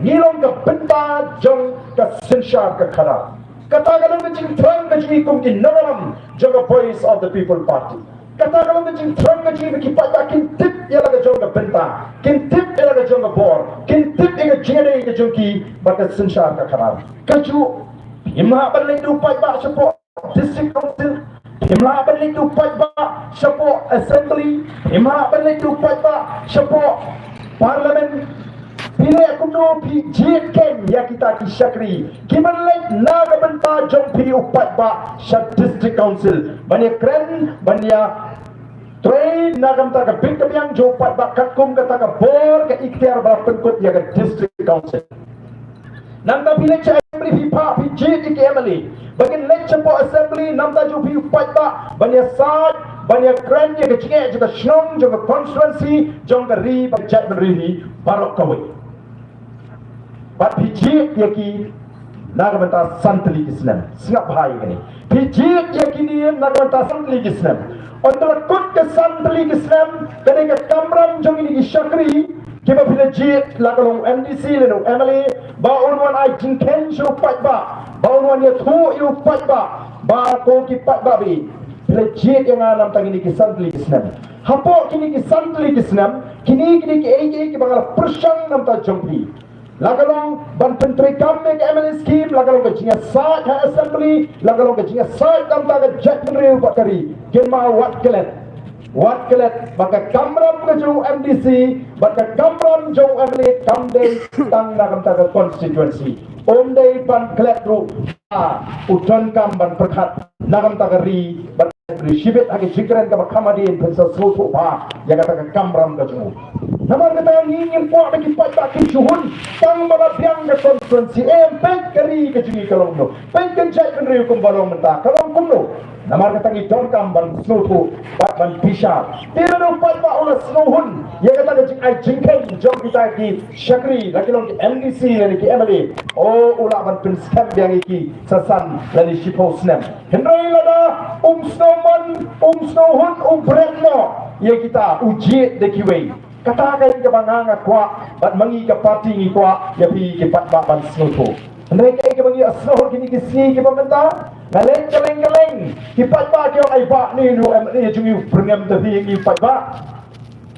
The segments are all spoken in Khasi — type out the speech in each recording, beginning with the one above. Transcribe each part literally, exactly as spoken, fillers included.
Ngi long ka bynta jong ka synshar ka khadar. Kata ka long ka jingthrang ka jong ngi kum ki nongïalam jong ka Voice of the People Party. Kata ka long ka jingthrang ka jong ngi ba ki paidbah kin tip ïa la ka jong ka bynta, kin tip ïa la ka jong ka bor, kin tip ïa ka jingïadei ka jong ki bad ka synshar ka khadar. Kajuh, phim lah ban leit da u paidbah shapoh District Council, phim lah ban leit da u paidbah shapoh Assembly, phim lah ban leit da u paidbah shapoh Parliament. Phi leh kumno? Phi jied keiñ ïa kita ki shakri kiban leit na ka bynta jong phi u paidbah sha District Council ban ïakren, ban ïa trei na ka bynta ka bit ka biang jong u paidbah katkum kata ka bor ka iktiar ba la pynkup ïa ka District Council. Nangta phi leit sha Assembly, phi phah, phi jied ïa ki M L A ba kin leit shapoh Assembly namar jong phi u paidbah ban ïasaid, ban ïakren ïa ka jingeh jong ka shnong, jong ka constituency, jong ka ri bad ka jaitbynriew hi baroh kawei. Bad phi jied ïa ki na ka bynta san tylli ki snem. Sngap bha ïa kane. Phi jied ïa kine na ka bynta san tylli ki snem. Hynda la kut ka san tylli ki snem, ka dei ka kamram jong kine ki shakri kiba phi la jied, la ka long M D C lane M L A, ba un wan ai jingkheiñ sha u paidbah, ba un wan ïathuh ïa u paidbah, ba ko ki paidbah, phi la jied ïa nga namar kine ki san tylli ki snem. Hapoh kine ki san tylli ki snem, kine, kine kiei kiei kiba nga la pyrshang namar jong phi. La ka long ban pyntreikam ïa ka M L A scheme, la ka long ka jingïasaid ha Assembly, la ka long ka jingïasaid namar ka jaitbynriew bad ka ri. Kynmaw, wat klet, wat klet ba ka kamram ka jong u M D C bad ka kamram jong u M L A kam dei tang na ka bynta ka constituency. Ym dei ban klet ruh ba u donkam ban pyrkhat na ka bynta ka ri bad ka ri. Shibit ha ka jingkren kaba kham hadien phin sa sngewthuh bha ïa kata ka kamram ka jong u. Namar kata ngi ngim kwah ba ki paidbah kin shu hun tang ba la biang ka constituency. Em, peit ka ri ka jong ngi ka long kumno, peit ka jaitbynriew kumba long mynta ka long kumno. Namar kata ngi donkam ban sngewthuh bad ban bishar. Te lada u paidbah u la sngewhun ïa kata ka jingai jingkheiñ jong kita ki shakri, la ki long ki M D C lane ki M L A, o, u lah ban pynskhem biang ïa ki sa san lane shiphew snem. Hynrei lada um sngewmon, um sngewhun, um bret noh ïa kita, u jied da kiwei. Kata ka dei kaba nga nga kwah bad ma ngi ka party ngi kwah ïa phi ki paidbah ban sngewthuh. Hynrei kaei kaba ngi ïa sngewthuh kine ki sngi kiba mynta, nga leit kylleng kylleng, ki paidbah ki ong, "Ai bah, une u M L A jong ngi u byrngem te phi, ngi paidbah."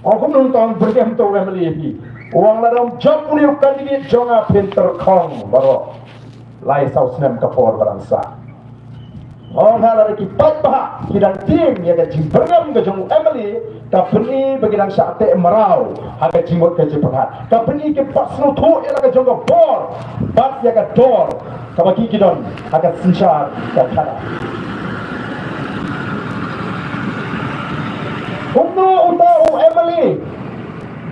Ong, "Kumno tang byrngem te u M L A phi?" U ong, "Lada um jop une u candidate jong nga phin tyrkhong baroh lai saw snem ka por ba dang sah." Ong, ha lada ki paidbah ki dang tieng ïa ka jingbyrngem ka jong u M L A, ka pyni ba ki dang shah teh mraw ha ka jingmut ka jingpyrkhat. Ka pyni kim pat sngewthuh ïa la ka jong ka bor bad ïa ka dor kaba ki, ki don ha ka synshar ka khadar. Kumno uta u M L A,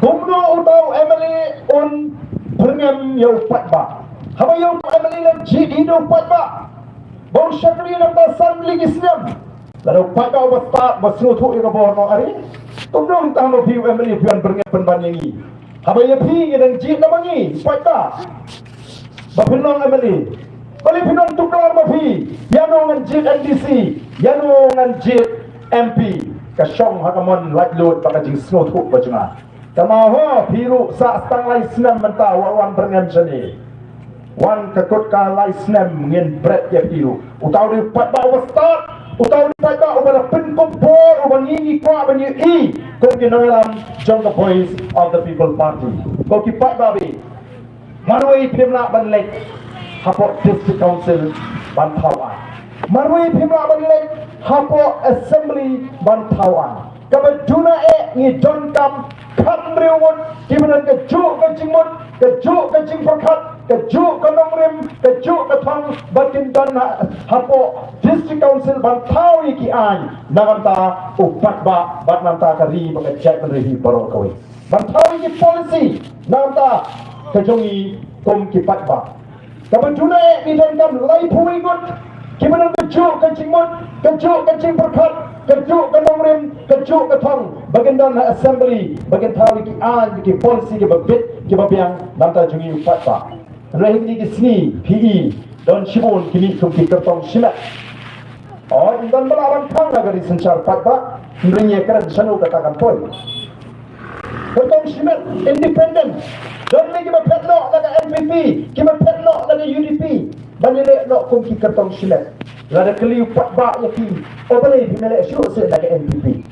kumno uta u M L A un byrngem ïa u paidbah? Haba ïa uta u M L A la jied ïa u paidbah ba u shakri namar san tylli ki snem. Lada u paidbah uba stad ba sngewthuh ïa ka bor noh, are, kumno tang ma phi u M L A phi wan byrngem pynban ïa ngi? Haba ïa phi ngi dang jied na ma ngi u paidbah ba phin long M L A. Balei phin wan tuklar ma phi? Ïano ngan jied M D C, ïano ngan jied M P? Ka shong ha ka mon laitluid bad ka jingsngewthuh ka jong nga. Tangba ho, phi ruh sah tang lai snem mynta, wat wan byrngem shane. Wan ka kut ka lai snem ngin bret ïa phi ruh. Uta u dei u paidbah uba stad, uta u dei u paidbah uba la pynkup bor, uba ngi ngi kwah ban ïohi kum ki nongïalam jong ka Voice of the People Party. Ko ki paidbah, marwei phim lah ban leit hapoh District Council ban thaw aiñ. Marwei phim lah ban leit hapoh Assembly ban thaw aiñ. Kaba duna eh ngi donkam khathynriew ngut kiba don kajuh ka jingmut, kajuh ka jingpyrkhat, kajuh ka nongrim, kajuh ka thong, ba kin don ha, hapoh District Council ban thaw ïa ki aiñ na ka bynta u paidbah bad na ka bynta ka ri bad ka jaitbynriew hi baroh kawei. Ban thaw ïa ki policy na ka bynta ka jong ngi kum ki paidbah. Kaba duna eh ngi donkam laiphew wei ngut kiba don kajuh ka jingmut, kajuh ka jingpyrkhat, kajuh ka nongrim, kajuh ka thong, ba kin don ha Assembly, ba kin thaw ïa ki aiñ, ïa ki policy kiba bit kiba biang na ka bynta jong ngi u paidbah. Hynrei ha kine ki sngi phi i don shibun ki mih kum ki kyrtong shimet. Oi, ym don ba lah ban khang na ka ri synshar paidbah, hynrei ngi ïa kren shano kata kan poi. Kyrtong shimet independent. Don ne kiba phet noh na ka N P P, kiba phet noh na ka U D P, ban ïaleh noh kum ki kyrtong shimet. Lada kylli u paidbah ïa ki, o balei phi me leh shuh seh na ka N P P,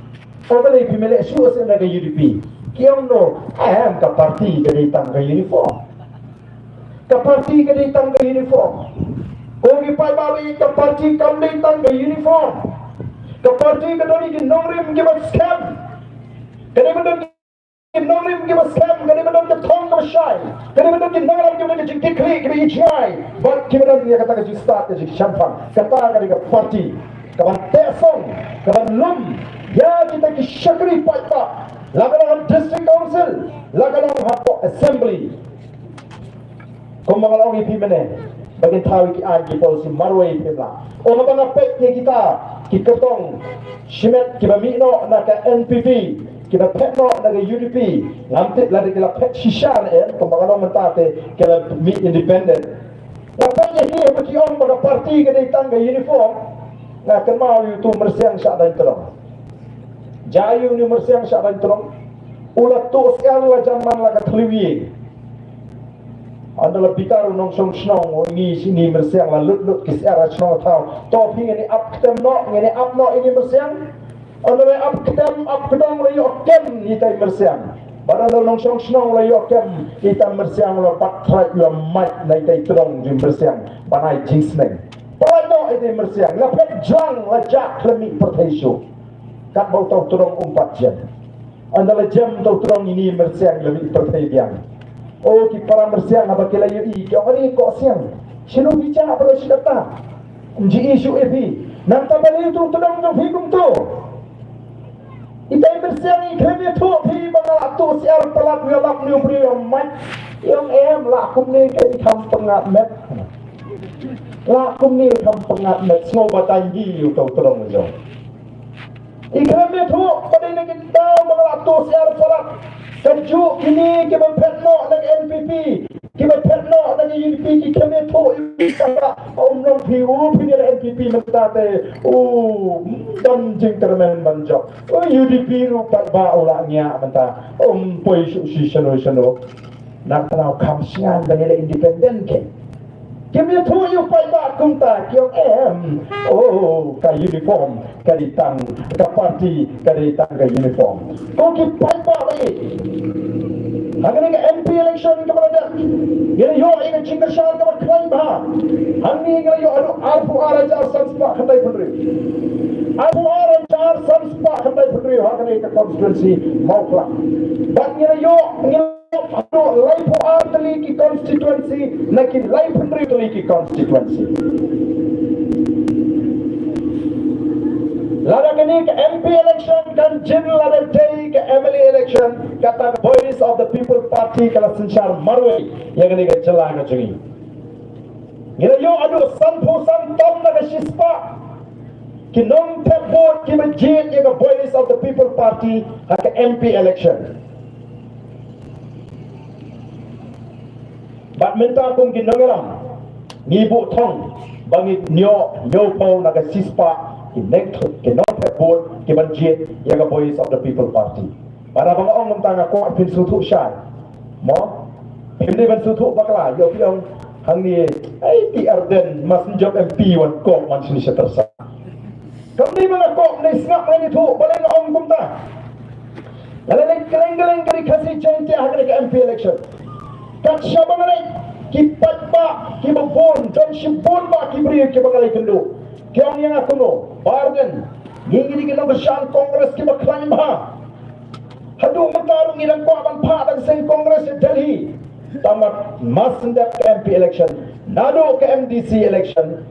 o balei phi me leh shuh seh na ka U D P? Ki ong, no, em, ka party ka dei tang ka uniform. Ka party ka dei tang ka uniform. Ko ki paidbah, ka party kam dei tang ka uniform. Ka party ka don ïa ki nongrim kiba skhem. Ka dei ban don ki nongrim kiba skhem, ka dei ban don ka thong kaba shai, ka dei ban don ki nongrim kiba don ka jingkitkhlieh kaba ïeit jngai, bad kiba don ïa kata ka jingstad ka jingshemphang. Kata ka dei ka party kaban teh song, kaban lum ïa kita ki shakri paidbah, la ka long ha District Council, la ka long hapoh Assembly. Kumba nga la ong ïa phi mynne, ba kin thaw ïa ki aiñ ki policy marwei, phim lah. Ong ba nga peit ïa kita ki kyrtong shimet kiba mih noh na ka N P P, kiba phet noh na ka U D P, ngam tip lada ki la phet shisha ne em, kumba nga la ong mynta te ki la mih independent. Nga peit ïa ki ba ki ong ba ka party ka dei tang ka uniform, nga kynmaw ïa utu u myrsiang shah daiñ tdong. Jia ïa une u myrsiang shah daiñ tdong, u la tuh syiar la jan man la ka thliew ïing. Ynda la bitar u nongshong shnong, u ong, ngi shini myrsiang la lut lut ki syiar ha shnong thaw. To phi, ngin ïa ap ktem noh, ngin ïa ap noh ïa ini myrsiang. Ynda la ap ktem ap kdong la ïoh kem ïa itai myrsiang. Bad ynda u nongshong shnong la ïoh kem ïa itai myrsiang, la bat trai, la mait na itai tdong jong i myrsiang ban ai jingsneng. Pynlait noh ïa itai myrsiang, la phet jlang, la jah, la mih pyrthei shuh. Katba uta u tdong um pat jem. Ynda la jem uta u tdong, ini myrsiang la mih pyrthei biang. O ki para myrsiang haba ki la ïohi, ki ong, are koh siang, shano phi jah baroh shi katta? Ym ju ïohi shuh ïa phi. Nangta balei uta u tdong jong phi kumto? Itai myrsiang, i khlem ïathuh phi ba nga la tuh syiar palat, u ïalap ne u briew ïa mait? I ong, em, lah kumne kein kham pyngngad met. Lah kumne kham pyngngad met, sngew ba tang ïa uta u tdong jong. I khlem ïathuh ba dei na kita ba nga la tuh syiar palat. Kajuh kine kiba phet noh na ka N P P, kiba phet noh na ka U D P, ki khlem ïathuh ïa kita. Um, long phi, u phi ne la N P P mynta te, u don jingkyrmen ban jop. U U D P ruh pat ba u la ngiah mynta, um poi shuh shi shano shano. Nangta u kham shngain ban ïaleh independent kein. Kim ïathuh ïa u paidbah kumta, ki ong, em, oh, ka uniform ka dei tang, ka party ka dei tang ka uniform. Ko ki paidbah ba ïeit, hangne ka M P election kaba la dep, ngi la ïoh ïa ka jingkyrshan kaba khlaiñ bha. Hangne ngi la ïoh haduh arphew ar hajar san spah khyndai phew hynriew. Arphew ar hajar san spah khyndai phew hynriew hangne ka constituency Mawkla. Bad ngi la ïoh, ngi la haduh laiphew ar tylli ki constituency na ki laiphew hynriew tylli ki constituency. Lada kane ka M P election kan jin lada dei ka M L A election, kata ka Voice of the People Party ka la synshar marwei ïa kane ka jylla ka jong ngi. Ngi la ïoh haduh sanphew san tam na ka shispah ki nongthep vote kiba jied ïa ka Voice of the People Party ha ka M P election. Bad mynta kum ki nongïalam, ngi buh thong ba ngin ïoh hynñiewphew na ka shispah ki nongthep, ki nongthep vote kiban jied ïa ka Voice of the People Party. Bad haba nga ong kumta nga kwah phin sngewthuh shai. Mo? Phim dei ban sngewthuh bakla, ïoh phi ong hangne, ei, P R Ardent, mas jop M P wan kop man shini sha tyrsah. Kam dei ba nga kop, ne sngap, ngan ïathuh balei nga ong kumta. Nga la leit kylleng kylleng ka ri Khasi Jaiñtia ha kane ka M P election. Kat shaba nga leit, ki paidbah kiba bun, don shibun bah ki briew kiba nga la ïakynduh, ki ong ïa nga kumno, Bah Ardent, ngi ngi dei ki nongkyrshan Congress kiba khlaiñ bha. Haduh mynta ruh ngi dang kwah ban phah da ka seng Congress sha Delhi. Tangba mas shen dep ka M P election, naduh ka M D C election,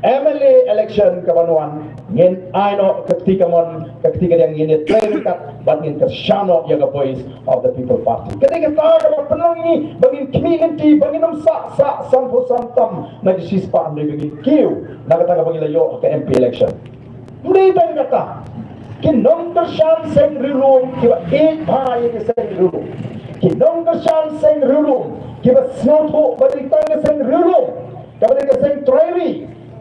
M L A election kaban wan, ngin ai noh ka kti kamon ka kti kadiang, ngin ïatrei ryngkat bad ngin kyrshan noh ïa ka Voice of the People Party. Ka dei kata kaba pynlong ïa ngi ba ngin khmih lynti, ba ngin ym sah sah sanphew san tam na ka shispah, hynrei ba ngin kiew na kata kaba ngi la ïoh ha ka M P election. Ym dei tang kata, ki nongkyrshan seng riewlum kiba ïeit bha ïa ki seng riewlum, ki nongkyrshan seng riewlum kiba sngewthuh ba dei tang ka seng riewlum kaba dei ka seng trai ri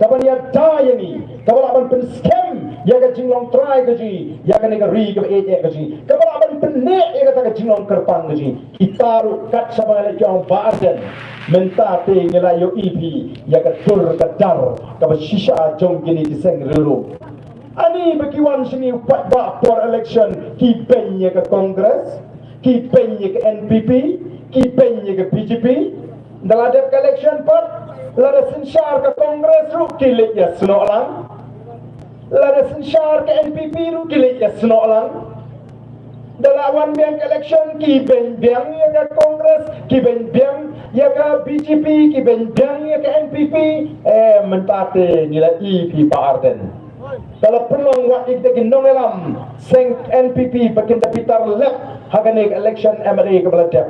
kaban ïada ïa ngi, kaba lah ban pynskhem ïa ka jinglong trai ka jong ngi, ïa kane ka ri kaba ïeit ka jong ngi, kaba lah ban pynneh ïa kata ka jinglong kyrpang ka jong ngi. Kita ruh kat shaba nga la ïoh Bah Ardent, mynta te ngi la ïohi phi ïa ka dur ka dar kaba shisha jong kine ki seng riewlum. Ani ba ki wan sha ngi u paidbah por election, ki beiñ ïa ka Congress, ki beiñ ïa ka N P P, ki beiñ ïa ka B J P. Nda la dep ka election pat, lada synshar ka Congress ruh ki leit ïasnoh lang. Lada synshar ka N P P ruh ki leit ïasnoh lang. Nda la wan biang ka election, ki beiñ biang ïa ka Congress, ki beiñ biang ïa ka B J P, ki beiñ biang ïa ka N P P. Eh, mynta te ngi la ïohi Bah Ardent. Ka la pynlong wat ïa kita ki nongïalam seng N P P ba kin da bitar lep ha kane ka election M L A kaba la dep.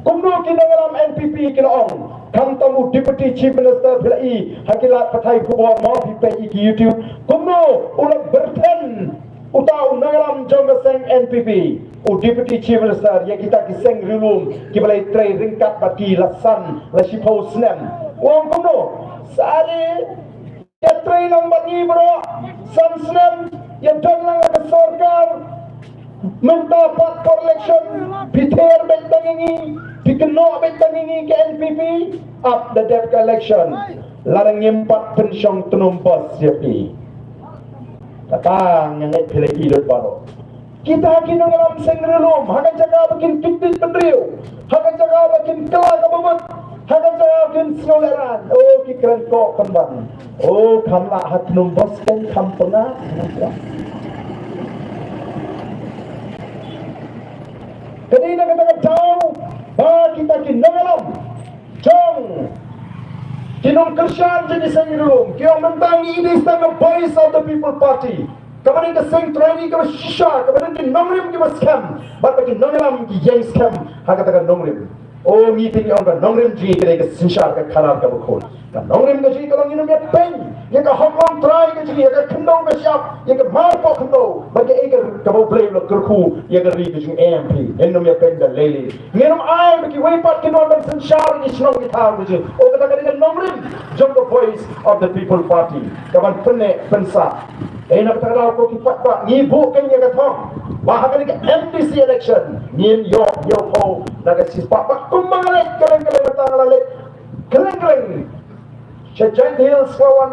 Kumno ki nongïalam N P P ki la ong, khamtam u Deputy Chief Minister, phi la ïohi ha ki lad pathai khubor, mo, phi peit ïa ki YouTube. Kumno u la byrthen uta u nongïalam jong ka seng N P P, u Deputy Chief Minister, ïa kita ki seng riewlum kiba la ïatrei ryngkat bad ki la san, la shiphew snem. U ong kumno? Sari ïatrei lang bad ngi baroh san snem, ïadon lang ha ka sorkar. Mynta pat por election, phi ther beit tang ïa ngi, phi kynnoh beit tang ïa ngi ka N P P. Ap da dep ka election, lada ngim pat pynshong tnum bos ïa phi, kata nga ngeit phi la ïohi lut baroh. Kita ki nongïalam seng riewlum, ha ka jaka ba kin kyntait bynriew, ha ka jaka ba kin kylla ka bamut, ha ka jaka ba kin sngew lehrain, oh, ki kren koh kynban. Oh, kham lah ha tnum bos, ken kham pynah. Ka dei na kata ka daw ba kita ki nongïalam jong ki nongkyrshan jong ki seng riewlum ki ong mynta ngi dei tang ka Voice of the People Party, kaba dei ka seng trei kaba shisha, kaba dei ki nongrim kiba skhem, bad ba ki nongïalam ki ïeng skhem ha kata ka nongrim. O, ngi te ngi ong ka nongrim jong ngi ka dei ka synshar ka khadar kaba khuid. Ka nongrim ka jong ngi ka long ngin ym ïa peiñ ïa ka hok longtrai ka jong ngi, ïa ka khyndew ka shyiap, ïa ka marpoh khyndew, bad kaei kaba U Blei u la kyrkhu ïa ka ri ka jong ngi. Ngin ym ïa peiñ da lei lei. Ngin ym ai ba kiwei pat kin wan ban synshar ïa ki shnong ki thaw ka jong ngi. O, kata ka dei ka nongrim jong ka Voice of the People Party, ka ban pynneh pynsah. Dei na kata ka daw ko ki paidbah, ngi buh kein ïa ka thong ba ha kane ka M D C election ngin ïoh ïoh phew na ka shispah. Bad kumba nga leit kylleng kylleng, mynta nga la leit kylleng kylleng sha Jaintia Hills, nga wan,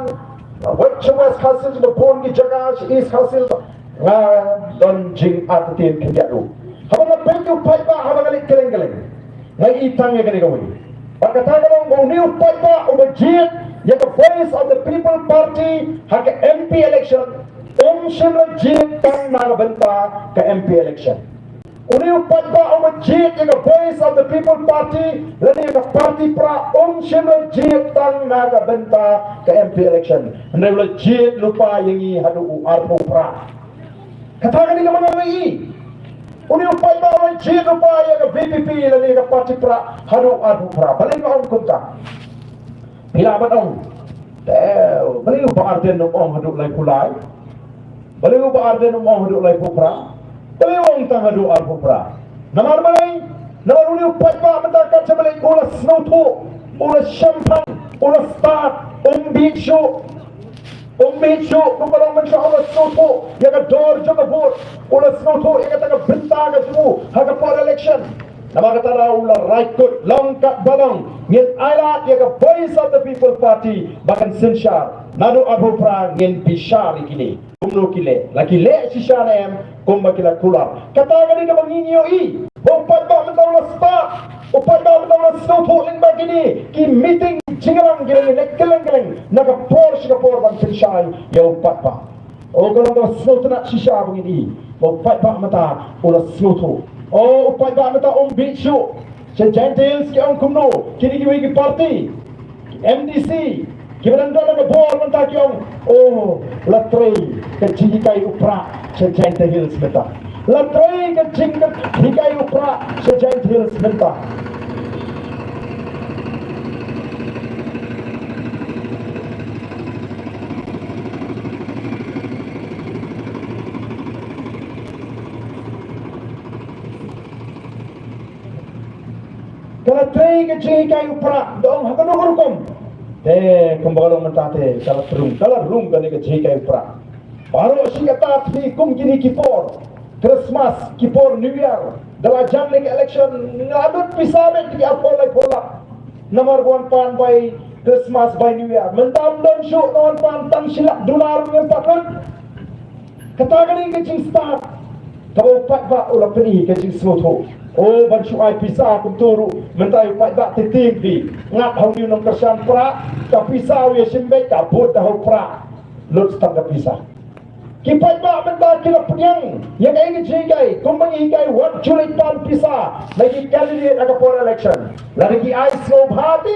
uh, West, sha West Khasi Hills, sha bun ki jaka, sha East Khasi Hills, nga don jingartatien khyndiat ruh. Haba nga peit ïa u paidbah haba nga leit kylleng kylleng, nga ïohi tang ïa kane kawei. Bad kata ka long ba une u paidbah uba jied ïa ka Voice of the People Party ha ka M P election, um shym la jied tang na ka bynta ka M P election. Une u paidbah uba jied ïa ka Voice of the People Party lane ïa ka party Prah, um shym la jied tang na ka bynta ka M P election. Hynrei u la jied lypa ïa ngi haduh u arphew phra. Kata ka dei kaba nga ïohi. Une u paidbah uba jied lypa ïa ka V P P lane ïa ka party Prah haduh u arphew phra. Balei nga ong kumta? Phi lah ban ong, te, balei u Bah Ardent um ong haduh laiphew lai? Balei u Bah Ardent um ong haduh laiphew phra? Balei u ong tang haduh arphew phra? Namar balei? Namar une u paidbah mynta kat shaba leit u la sngewthuh, u la shemphang, u la stad, um bit shuh. Um bit shuh, kumba long mynshuwa u la sngewthuh ïa ka dor jong ka vote, u la sngewthuh ïa kata ka bynta ka jong u ha ka por election. Namar kata ruh u la rai kut, long katba long, ngin ailad ïa ka Voice of the People Party ba kan synshar. Naduh arphew phra ngin bishar ïa kine, kumno ki leh, la ki leh shisha ne em, kumba ki la kular. Kata ka dei kaba ngi ngi ïohi. Ba u paidbah mynta u la stad, u paidbah mynta u la sngewthuh lyngba kine ki meeting jingïalang kiba ngi leit kylleng kylleng na ka por sha ka por ban pynshai ïa u paidbah. O, ka long kaba sngewtynnat shisha ba ngi ïohi ba u paidbah mynta u la sngewthuh. O, u paidbah mynta um bit shuh. Sha Jaintia Hills ki ong kumno kine kiwei ki party, M D C, kiba dang don ha ka bor mynta ki ong, o, la trei ka jinghikai u Prah sha Jaintia Hills mynta. La trei ka jinghikai u Prah sha Jaintia Hills mynta. Ka la trei ka jinghikai u Prah, da ong ha kano ka rukom. Te kumba ka long mynta te ka la rung, ka la rung kane ka jinghikai u Prah. Baroh shi katta phi kum kine ki por Christmas, ki por New Year, da la jan ne ka election, nga dut pisa beit ki arphew laiphew lak. Namar ba wan pan bai Christmas, bai New Year. Mynta ym don shuh, wan pan tang shi lak dollar ngim pat lut. Kata ka dei ka jingstad kaba u paidbah u la pyni ka jingsngewthuh. O, ban shu ai pisa kumta ruh, mynta u paidbah te tieng phi. Ngat ha u nongkyrshan prah, ka pisa u ïa shim beit, ka bud da ha u prah. Lut tang ka pisa. Ki paidbah mynta ki la pdiang ïa kaei ka jinghikai, kumba ngi hikai wat ju leit pan pisa na ki candidate ha ka por election. Lada ki ai sngewbha te,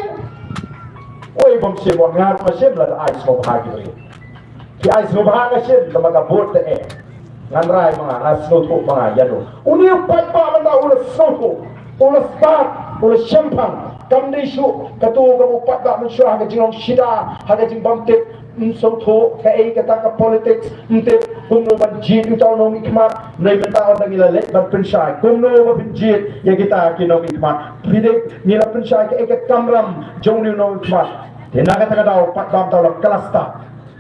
oi, bym shim, wat ngan ma shim lada ai sngewbha ki briew. Ki ai sngewbha nga shim, tangba ka vote te eh. Ngan rai ma nga, nga sngewthuh ma nga ïa u. Une u paidbah mynta u la sngewthuh, u la stad, u la shemphang. Kam dei shuh kato kaba u paidbah mynshuwa ha ka jinglong shida, ha ka jingbym tip, ym sngewthuh kaei kata ka politics, ym tip kumno ban jied uta u nongmihkhmat. Hynrei mynta ynda ngi la leit ban pynshai kumno ban pynjied ïa kita ki nongmihkhmat, phi dei ngi la pynshai kaei ka kamram jong une u nongmihkhmat. Te na kata ka daw u paidbah mynta u la khlad stad.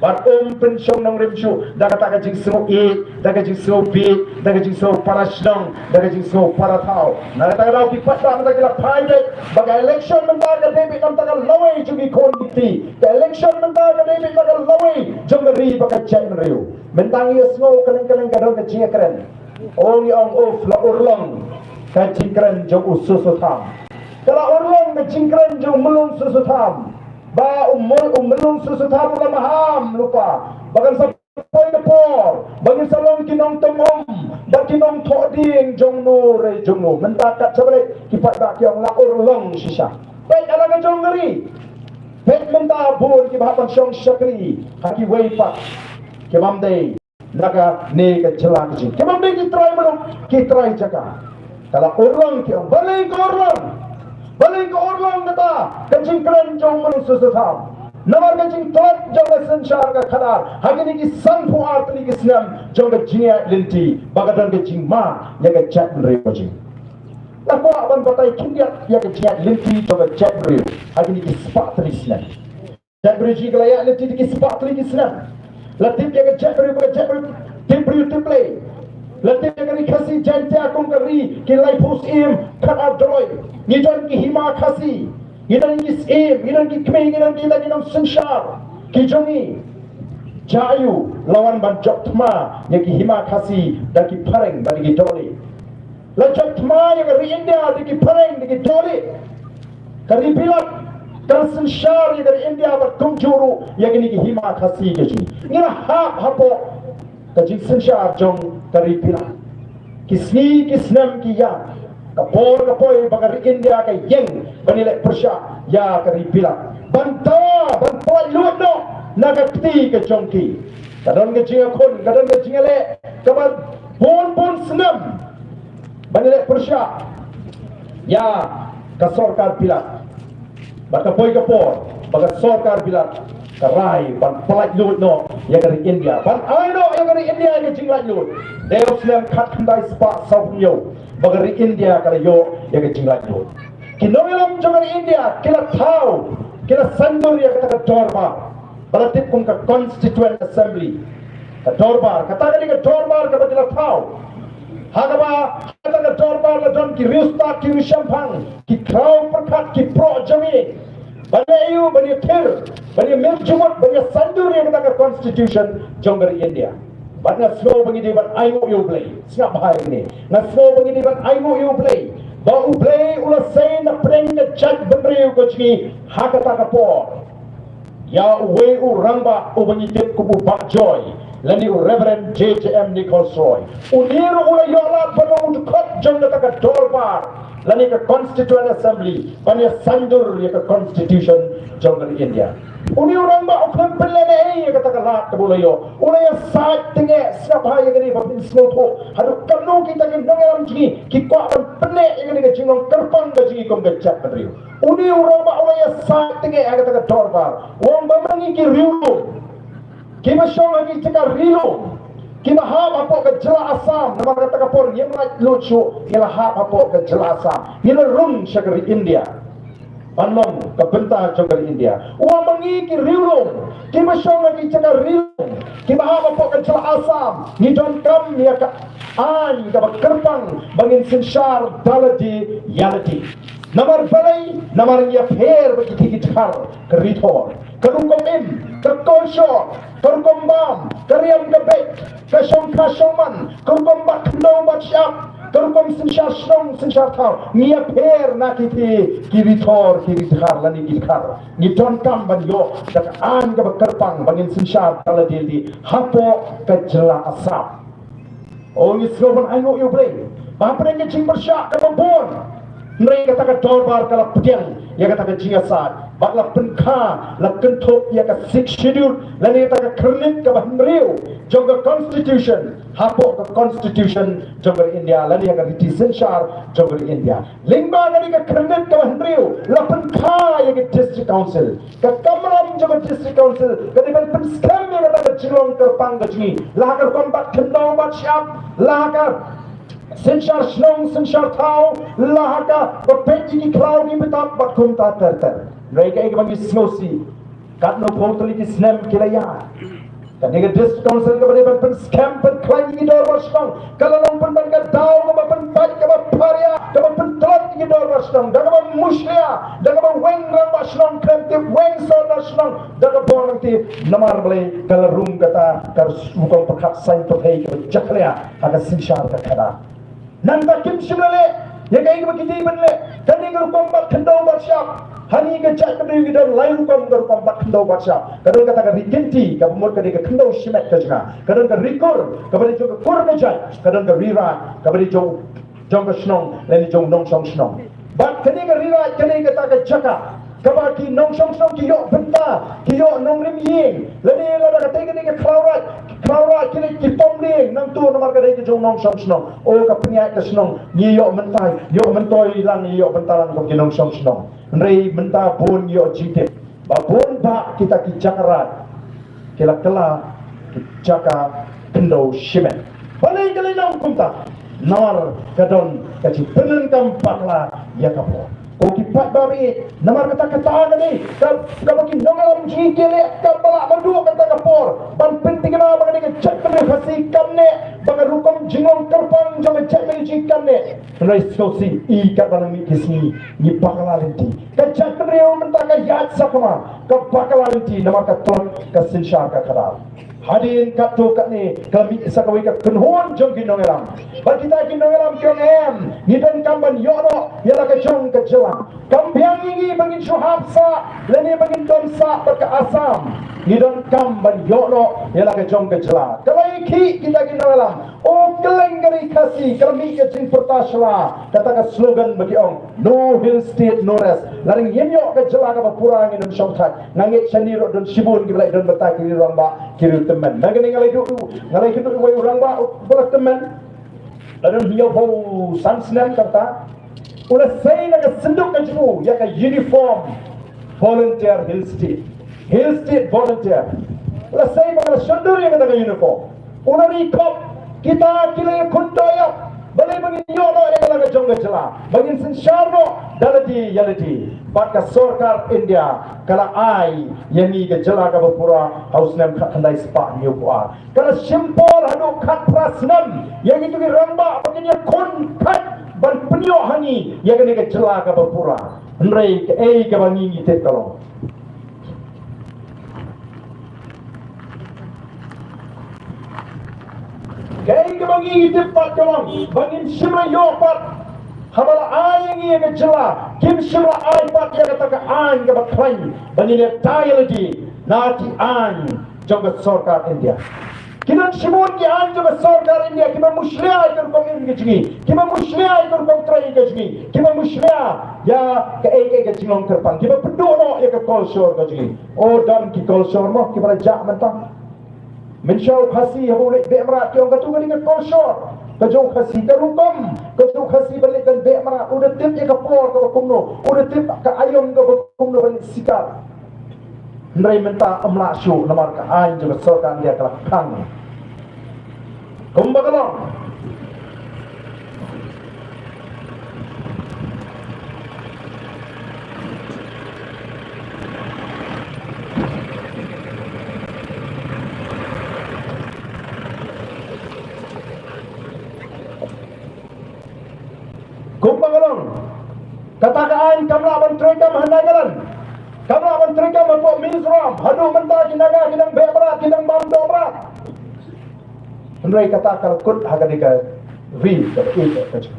Bad um pynshong nongrim shuh da kata ka jingsngew ïeit, da ka jingsngew bieit, da ka jingsngew para shnong, da ka jingsngew para thaw. Na kata ka daw ki paidbah mynta ki la phai beit ba ka election mynta ka dei beit na ka bynta ka lawei jong ki khun ki kti. Ka election mynta ka dei beit na ka bynta ka lawei jong ka ri bad ka jaitbynriew. Mynta ngi ïa sngew kylleng kylleng ka don ka jingkren. Ong ïa ong, uf, la urlong ka jingkren jong u Soso Tham. Ka la urlong ka jingkren jong u Myllung Soso Tham. Ba u Mul-, u Myllung Soso Tham u la maham lypa ba kan sa poi ka por ba ngin sa long ki nongtym um bad ki nongthoh dieng jong no re jong no. Mynta kat shaba leit ki paidbah ki ong la urlong shisha. Peit ha la ka jong ka ri. Peit mynta bun kiba hap ban shong shakri ha kiwei pat, kibym dei na kane ka jylla ka jong ngi, kibym dei ki trai muluk, ki trai jaka. Ka la urlong ki ong, balei ka urlong? Balei ka urlong kata ka jingkren jong u Myllung Soso Tham? Namar ka jingtlot jong ka synshar ka khadar ha kine ki sanphew ar tylli ki snem jong ka jingïaid lynti ba ka don ka jingma ïa ka jaitbynriew ka jong ngi. La kwah ban batai khyndiat ïa ka jingïaid lynti jong ka jaitbynriew ha kine ki spah tylli ki snem. Jaitbynriew jong ngi ka la ïaid lynti da ki spah tylli ki snem. La tip ïa ka jaitbynriew kum ka jaitbynriew tip briew tip Blei. La tip ïa ka ri Khasi Jaintia kum ka ri ki laiphew syiem khatar doloi. Ngi don ki hima Khasi, ngi don ki syiem, ngi don ki kmie, ngi don kita ki nongsynshar ki jong ngi. Jia aiu la wan ban jop thma ïa ki hima Khasi da ki phareng bad da ki doloi? La jop thma ïa ka ri India da ki phareng, da ki doloi. Ka ri Bilat ka la synshar ïa ka ri India bad kumjuh ruh ïa kine ki hima Khasi ka jong ngi. Ngi la hap hapoh ka jingsynshar jong ka ri Bilat. Ki sngi ki snem ki ïaid, ka por ka poi ba ka ri India ka ïeng ban ïaleh pyrshah ïa ka ri Bilat, ban da, ban pynlut noh na ka kti ka jong ki. Ka don ka jingïakhun, ka don ka jingïaleh kaba bun bun snem ban ïaleh pyrshah ïa ka sorkar Bilat. Bad ka poi ka por ba ka sorkar Bilat ka rai ban pynlut noh ïa ka ri India, ban ai noh ïa ka ri India ïa ka jinglaitluid. Dei u snem khatkhyndai spah sawphew hynñiew ba ka ri India ka la ïoh ïa ka jinglaitluid. Ki nongïalam jong ka ri India ki la thaw, ki la saiñdur ïa kata ka dorbar ba la tip kum ka Constituent Assembly. Ka dorbar, kata ka dei ka dorbar kaba ki la thaw. Ha kaba ha kata ka dorbar la don ki riewstad, ki riewshemphang, ki khraw pyrkhat, ki proh jabieng, ban ïa ïoh, ban ïa thir, ban ïa mih jingmut, ban ïa saiñdur ïa kata ka Constitution jong ka ri India. Bad nga sngew ba ngi dei ban ainguh ïa U Blei. Sngap bha ïa kane. Nga sngew ba ngi dei ban ainguh ïa U Blei ba U Blei u la sei na pdeng ka jaitbynriew ka jong ngi ha kata ka por. Ïa uwei u rangbah uba ngi tip kum u Bah Joy, lane u Reverend J J M Nichols Roy. Une ruh u la ïoh lad ban long u dkhot jong kata ka dorbar lane ka Constituent Assembly ban ïa saiñdur ïa ka Constitution jong ka India. Une u rangbah u khlem pynlehnohei ïa kata ka lad kaba u la ïoh. U la ïa said tyngeh. Sngap bha ïa kane ba phin sngewthuh haduh katno kita ki nongïalam jong ngi ki kwah ban pynneh ïa kane ka jinglong kyrpang ka jong ngi kum ka jaitbynriew. Une u rangbah u la ïa said tyngeh ha kata ka dorbar, u ong ba ma ngi ki riewlum kiba shong ha ki jaka ri lum, kiba hap hapoh ka jylla Assam, namar kata ka por ngim laitluid shuh, ngi la hap hapoh ka jylla Assam, ngi la rung sha ka ri India. ban long ka bynta jong ka ri India. U ong ba ngi ki riewlum kiba shong ha ki jaka riewlum kiba hap hapoh ka jylla Assam ngi donkam ïa ka aiñ kaba kyrpang ba ngin synshar da lade ïa lade. Namar balei? Namar ngi ïapher bad kitei ki dkhar ka rithor, ka rukom im, ka kolshor, ka rukom bam, ka riam ka beit, ka shongkha shongman, ka rukom bat khyndew bat shyiap, ka rukom synshar shnong synshar thaw. Ngi ïapher na kitei ki rithor ki ri dkhar lane ki dkhar. Ngi donkam ban ïoh da ka aiñ kaba kyrpang ba ngin synshar da lade lade hapoh ka jylla Assam. O ngi sngew ban ainguh ïa U Blei ba hapdeng ka jingpyrshah kaba bun, hynrei kata ka dorbar ka la pdiang ïa kata ka jingïasaid bad la pynkha, la kynthup ïa ka Sixth Schedule lane kata ka khyrnit kaba hynriew jong ka Constitution hapoh ka Constitution jong ka ri India lane ïa ka riti synshar jong ka ri India. Lyngba kane ka khyrnit kaba hynriew la pynkha ïa ka District Council. Ka kamram jong ka District Council ka dei ban pynskhem ïa kata ka jinglong kyrpang ka jong ngi, la ha ka rukom bat khyndew bat shyiap, la ha ka synshar shnong synshar thaw, la ha kaba peit ïa ki khlaw ki btap bad kumta ter ter. Hynrei kaei kaba ngi sngewsih, katno phew tylli ki snem ki la ïaid, kane ka District Council kaba dei ban pynskhem pynkhlaiñ ïa ki dorbar shnong ka la long pynban ka daw kaba pynpait, kaba pharia, kaba pyntlot ïa ki dorbar shnong da kaba mushlia, da kaba weng rangbah shnong khlem tip, weng sordar shnong da ka bor nangtip. Namar balei? Ka la rung kata ka rukom pyrkhat saiñ pyrthei kaba jakhlia ha ka synshar ka khadar. Nangta kim shym la leh ïa kaei kaba ki dei ban leh. Kane ka rukom bat khyndew bat shyiap, ha kane ka jaitbynriew ngi don lai rukom ka rukom bat khyndew bat shyiap. Ka don kata ka ri kynti kaba mut ka dei ka khyndew shimet ka jong nga, ka don ka ri kur kaba dei jong ka kur ka jait, ka don ka ri raid kaba dei jong, jong ka shnong lane jong nongshong shnong. Bad kane ka ri raid ka dei kata ka jaka kaba ki nongshong shnong ki ïoh bynta, ki ïoh nongrim ïing, lane lada ka dei kane ka khlaw raid, khlaw raid ki leit ki pom lieng nangta namar ka dei ka jong nongshong shnong. O ka pynïaid ka shnong, ngi ïoh mynta, ïoh myntoi lang, ngi ïoh bynta lang kum ki nongshong shnong. Hynrei mynta bun ngi ïoh jingtip ba bun bah kita ki jaka raid ki la kylla ki jaka khyndew shimet. Balei ka la long kumta? Namar ka don ka jingpyndonkam bakla ïa ka por. Ko ki paidbah baieid, namar kata kata ka dei ka, kaba ki nongïalam jong ngi ki leh, kaba lah ban duh kata ka por ban pynthikna ba ka dei ka jaitbynriew Khasi kam neh, ba ka rukom jinglong kyrpang jong ka jaitbynriew jong ngi kam neh. Hynrei sngewsih, i katba nang mih ki sngi ngi bakla lynti. Ka jaitbynriew mynta ka ïaid sakma, ka bakla lynti namar ka tlot ka synshar ka khadar. Hadien katto katne ka la mih sa kawei ka kynhun jong ki nongïalam. Bad kita ki nongïalam ki ong em, ngi donkam ban ïoh noh ïa la ka jong ka jylla. Kam biang ïa ngi ba ngin shu hap sah lane ba ngin don sah bad ka Assam. Ngi donkam ban ïoh noh ïa la ka jong ka jylla. Ka la ïakhih kita ki nongïalam. O kylleng ka ri Khasi ka la mih ka jingpyrta shuwa kata ka slogan ba ki ong, "No Hill State, no rest." Lada ngim ïoh ka jylla kaba pura ngin ym shongthait. Nga ngeit shane ruh don shibun kiba la don bynta ki riew rangbah, ki riew tymmen. Na kane nga la ïathuh, nga la ïathuh ïa uwei u rangbah uba la tymmen. La don hynñiewphew san snem kata. U la sei na ka synduk ka jong u ïa ka uniform Volunteer Hill State. Hill State Volunteer. U la sei bad ka la shondur ïa kata ka uniform. U la ri khop, kita ki la ïakhun doh ïap. Balei? Ba ngin ïoh noh ïa la ka jong ka jylla, ba ngin synshar noh da lade ïa lade. Bad ka sorkar India ka la ai ïa ngi ka jylla kaba pura ha u snem khatkhyndai spah hynñiewphew ar. Ka la shim por haduh khatphra snem ïa kito ki rangbah ba kin ïakhun khat ban pynïoh ha ngi ïa kane ka jylla kaba pura. Hynrei kaei kaba ngi ngi tip ka long, kaei kaba ngi ngi tip pat ka long ba ngim shym la ïoh pat. Haba la ai ïa ngi ïa ka jylla, kim shym la ai pat ïa kata ka aiñ kaba khlaiñ ba ngin ïada ïa lade na ki aiñ jong ka sorkar India. Ki don shibun ki aiñ jong ka sorkar India kiba mushlia ïa ka rukom im ka jong ngi, kiba mushlia ïa ka rukom trei ka jong ngi, kiba mushlia ïa kaei kaei ka jinglong kyrpang, kiba pynduh noh ïa ka kolshor ka jong ngi. O, don ki kolshor mo kiba la jah mynta. Mynshuwa u Khasi haba u leit beh mrad ki ong, kato ka dei ka kolshor ka jong u Khasi, ka rukom ka jong u Khasi ban leit ban beh mrad. U da tip ïa ka por kaba kumno, u da tip ka aïom kaba kumno ban leit sikar. Hynrei mynta ym lah shuh namar ka aiñ jong ka sorkar India ka la khang. Kumba ka long, kam lah ban treikam ha Nagaland, kam lah ban treikam hapoh Mizoram, haduh mynta ki Naga ki dang beh brat, ki dang bam doh brat. Hynrei kata ka la kut ha kane ka ri kaba ïeit ka jong.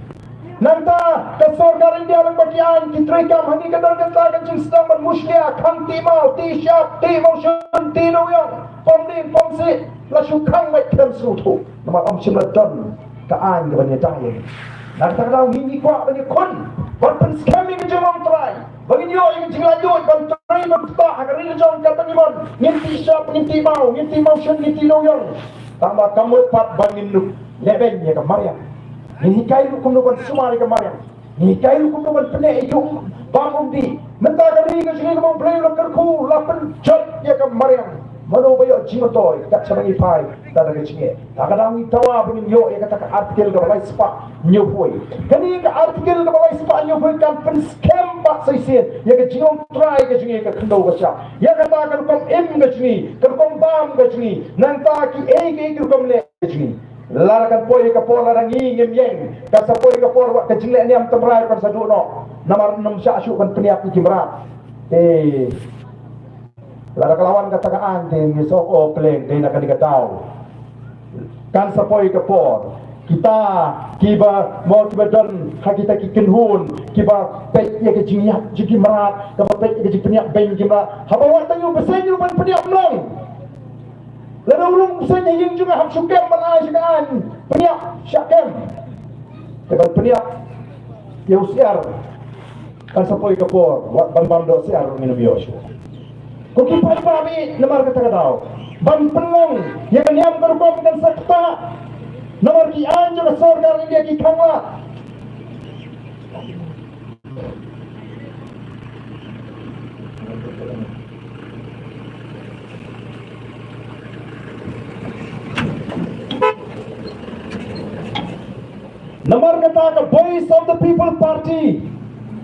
Nangta ka sorkar India lyngba ki aiñ ki treikam hangne ka don kata ka jingsdang ban mushlia, khang tih maw, tih shyiap, tih mawshun, tih lawïong, pom ding pom sih, la shu khang beit khlem sngewthuh. Namar ym shym la don ka aiñ kaban ïada ïa ngi. Na kata ka daw ngi ngi kwah ban ïakhun, ban pynskhem ïa ka jinglong trai, ba ngin ïoh ïa ka jinglaitluid ban trei ban ktah ha ka ri la jong. Katba ngi mon, ngin tih shyiap, ngin tih maw, ngin tih mawshun, ngin tih lawïong. Tangba ka mut pat ba ngin lehbeiñ ïa ka mariang. Ngin hikai ruh kumno ban sumar ïa ka mariang. Ngin hikai ruh kumno ban pyneh ïa u bam um dih. Mynta ka ri ka jong ngi kaba U Blei u la kyrkhu, la pynjot ïa ka mariang. Mano ba ïoh jingmyntoi kat shaba ngi phai da ka jingeh? Ta ka daw ngi dawa ba ngin ïoh ïa kata ka Article kaba lai spah hynñiewphew. Kane ka Article kaba lai spah hynñiewphew kan pynskhem pat sa shisien ïa ka jinglong trai ka jong ngi, ka khyndew ka shyiap, ïa kata ka rukom im ka jong ngi, ka rukom bam ka jong ngi, nangta kiei kiei ki rukom leh ka jong ngi. Lada kan poi ka por, lada ngi ngim ïeng, kan sa poi ka por ba ka jingleh niam tynrai kan sa duh noh. Namar ym shah shuh ban pynïap ïa ki mrad. Te lada ka la wan kata ka aiñ te ngi sa ong, oh, pleng, dei na kane ka daw. Kan sa poi ka por. Kita kiba mo, kiba don ha kita ki kynhun kiba peit ïa ka jingïap jong ki mrad, kaba peit ïa ka jingpynïap beiñ ki mrad, haba wad tang ïa u bseiñ ruh ban pynïap, ym long? Lada u rung u bseiñ ha ïing jong nga, hap shu kem ban ai sha ka aiñ pynïap, shah kem. Te ban pynïap ïa u syiar, kan sa poi ka por, wat ban bam doh syiar ruh ngin ym ïoh shuh. Ko ki paidbah, namar kata ka daw ban pynlong ïa ka niam ka rukom kan sa ktah. Namar ki aiñ jong ka sorkar India ki khang lad. Namar kata ka Voice of the People Party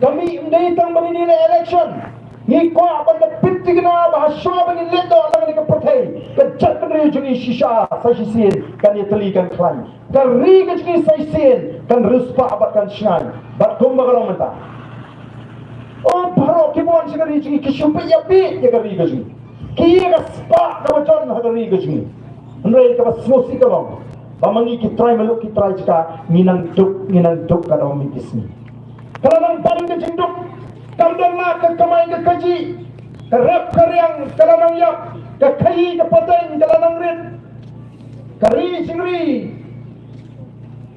ka mih ym dei tang ban ïaleh election. Ngi kwah ban da pynthikna ba ha shuwa ba ngin leit noh na kane ka pyrthei, ka jaitbynriew jong ngi shisha sa shisien kan ïatylli kan khlaiñ. Ka ri ka jong ngi sa shisien kan riewspah bad kan shngaiñ. Bad kumba ka long mynta, oh, baroh kiba wan sha ka ri jong ngi ki shu peit ïa, peit ïa ka ri ka jong ngi. Ki ïa ka spah kaba jan ha ka ri ka jong ngi. Hynrei kaba sngewsih ka long ba ma ngi ki trai muluk, ki trai jaka, ngi nang duk, ngi nang duk ka dang mih ki sngi. Ka la nang ban ka jingduk, kam don la ka kamai ka kajih, ka rep ka riang ka la nang ïap, ka khaïi ka pateng ka la nang rit. Ka ri jingri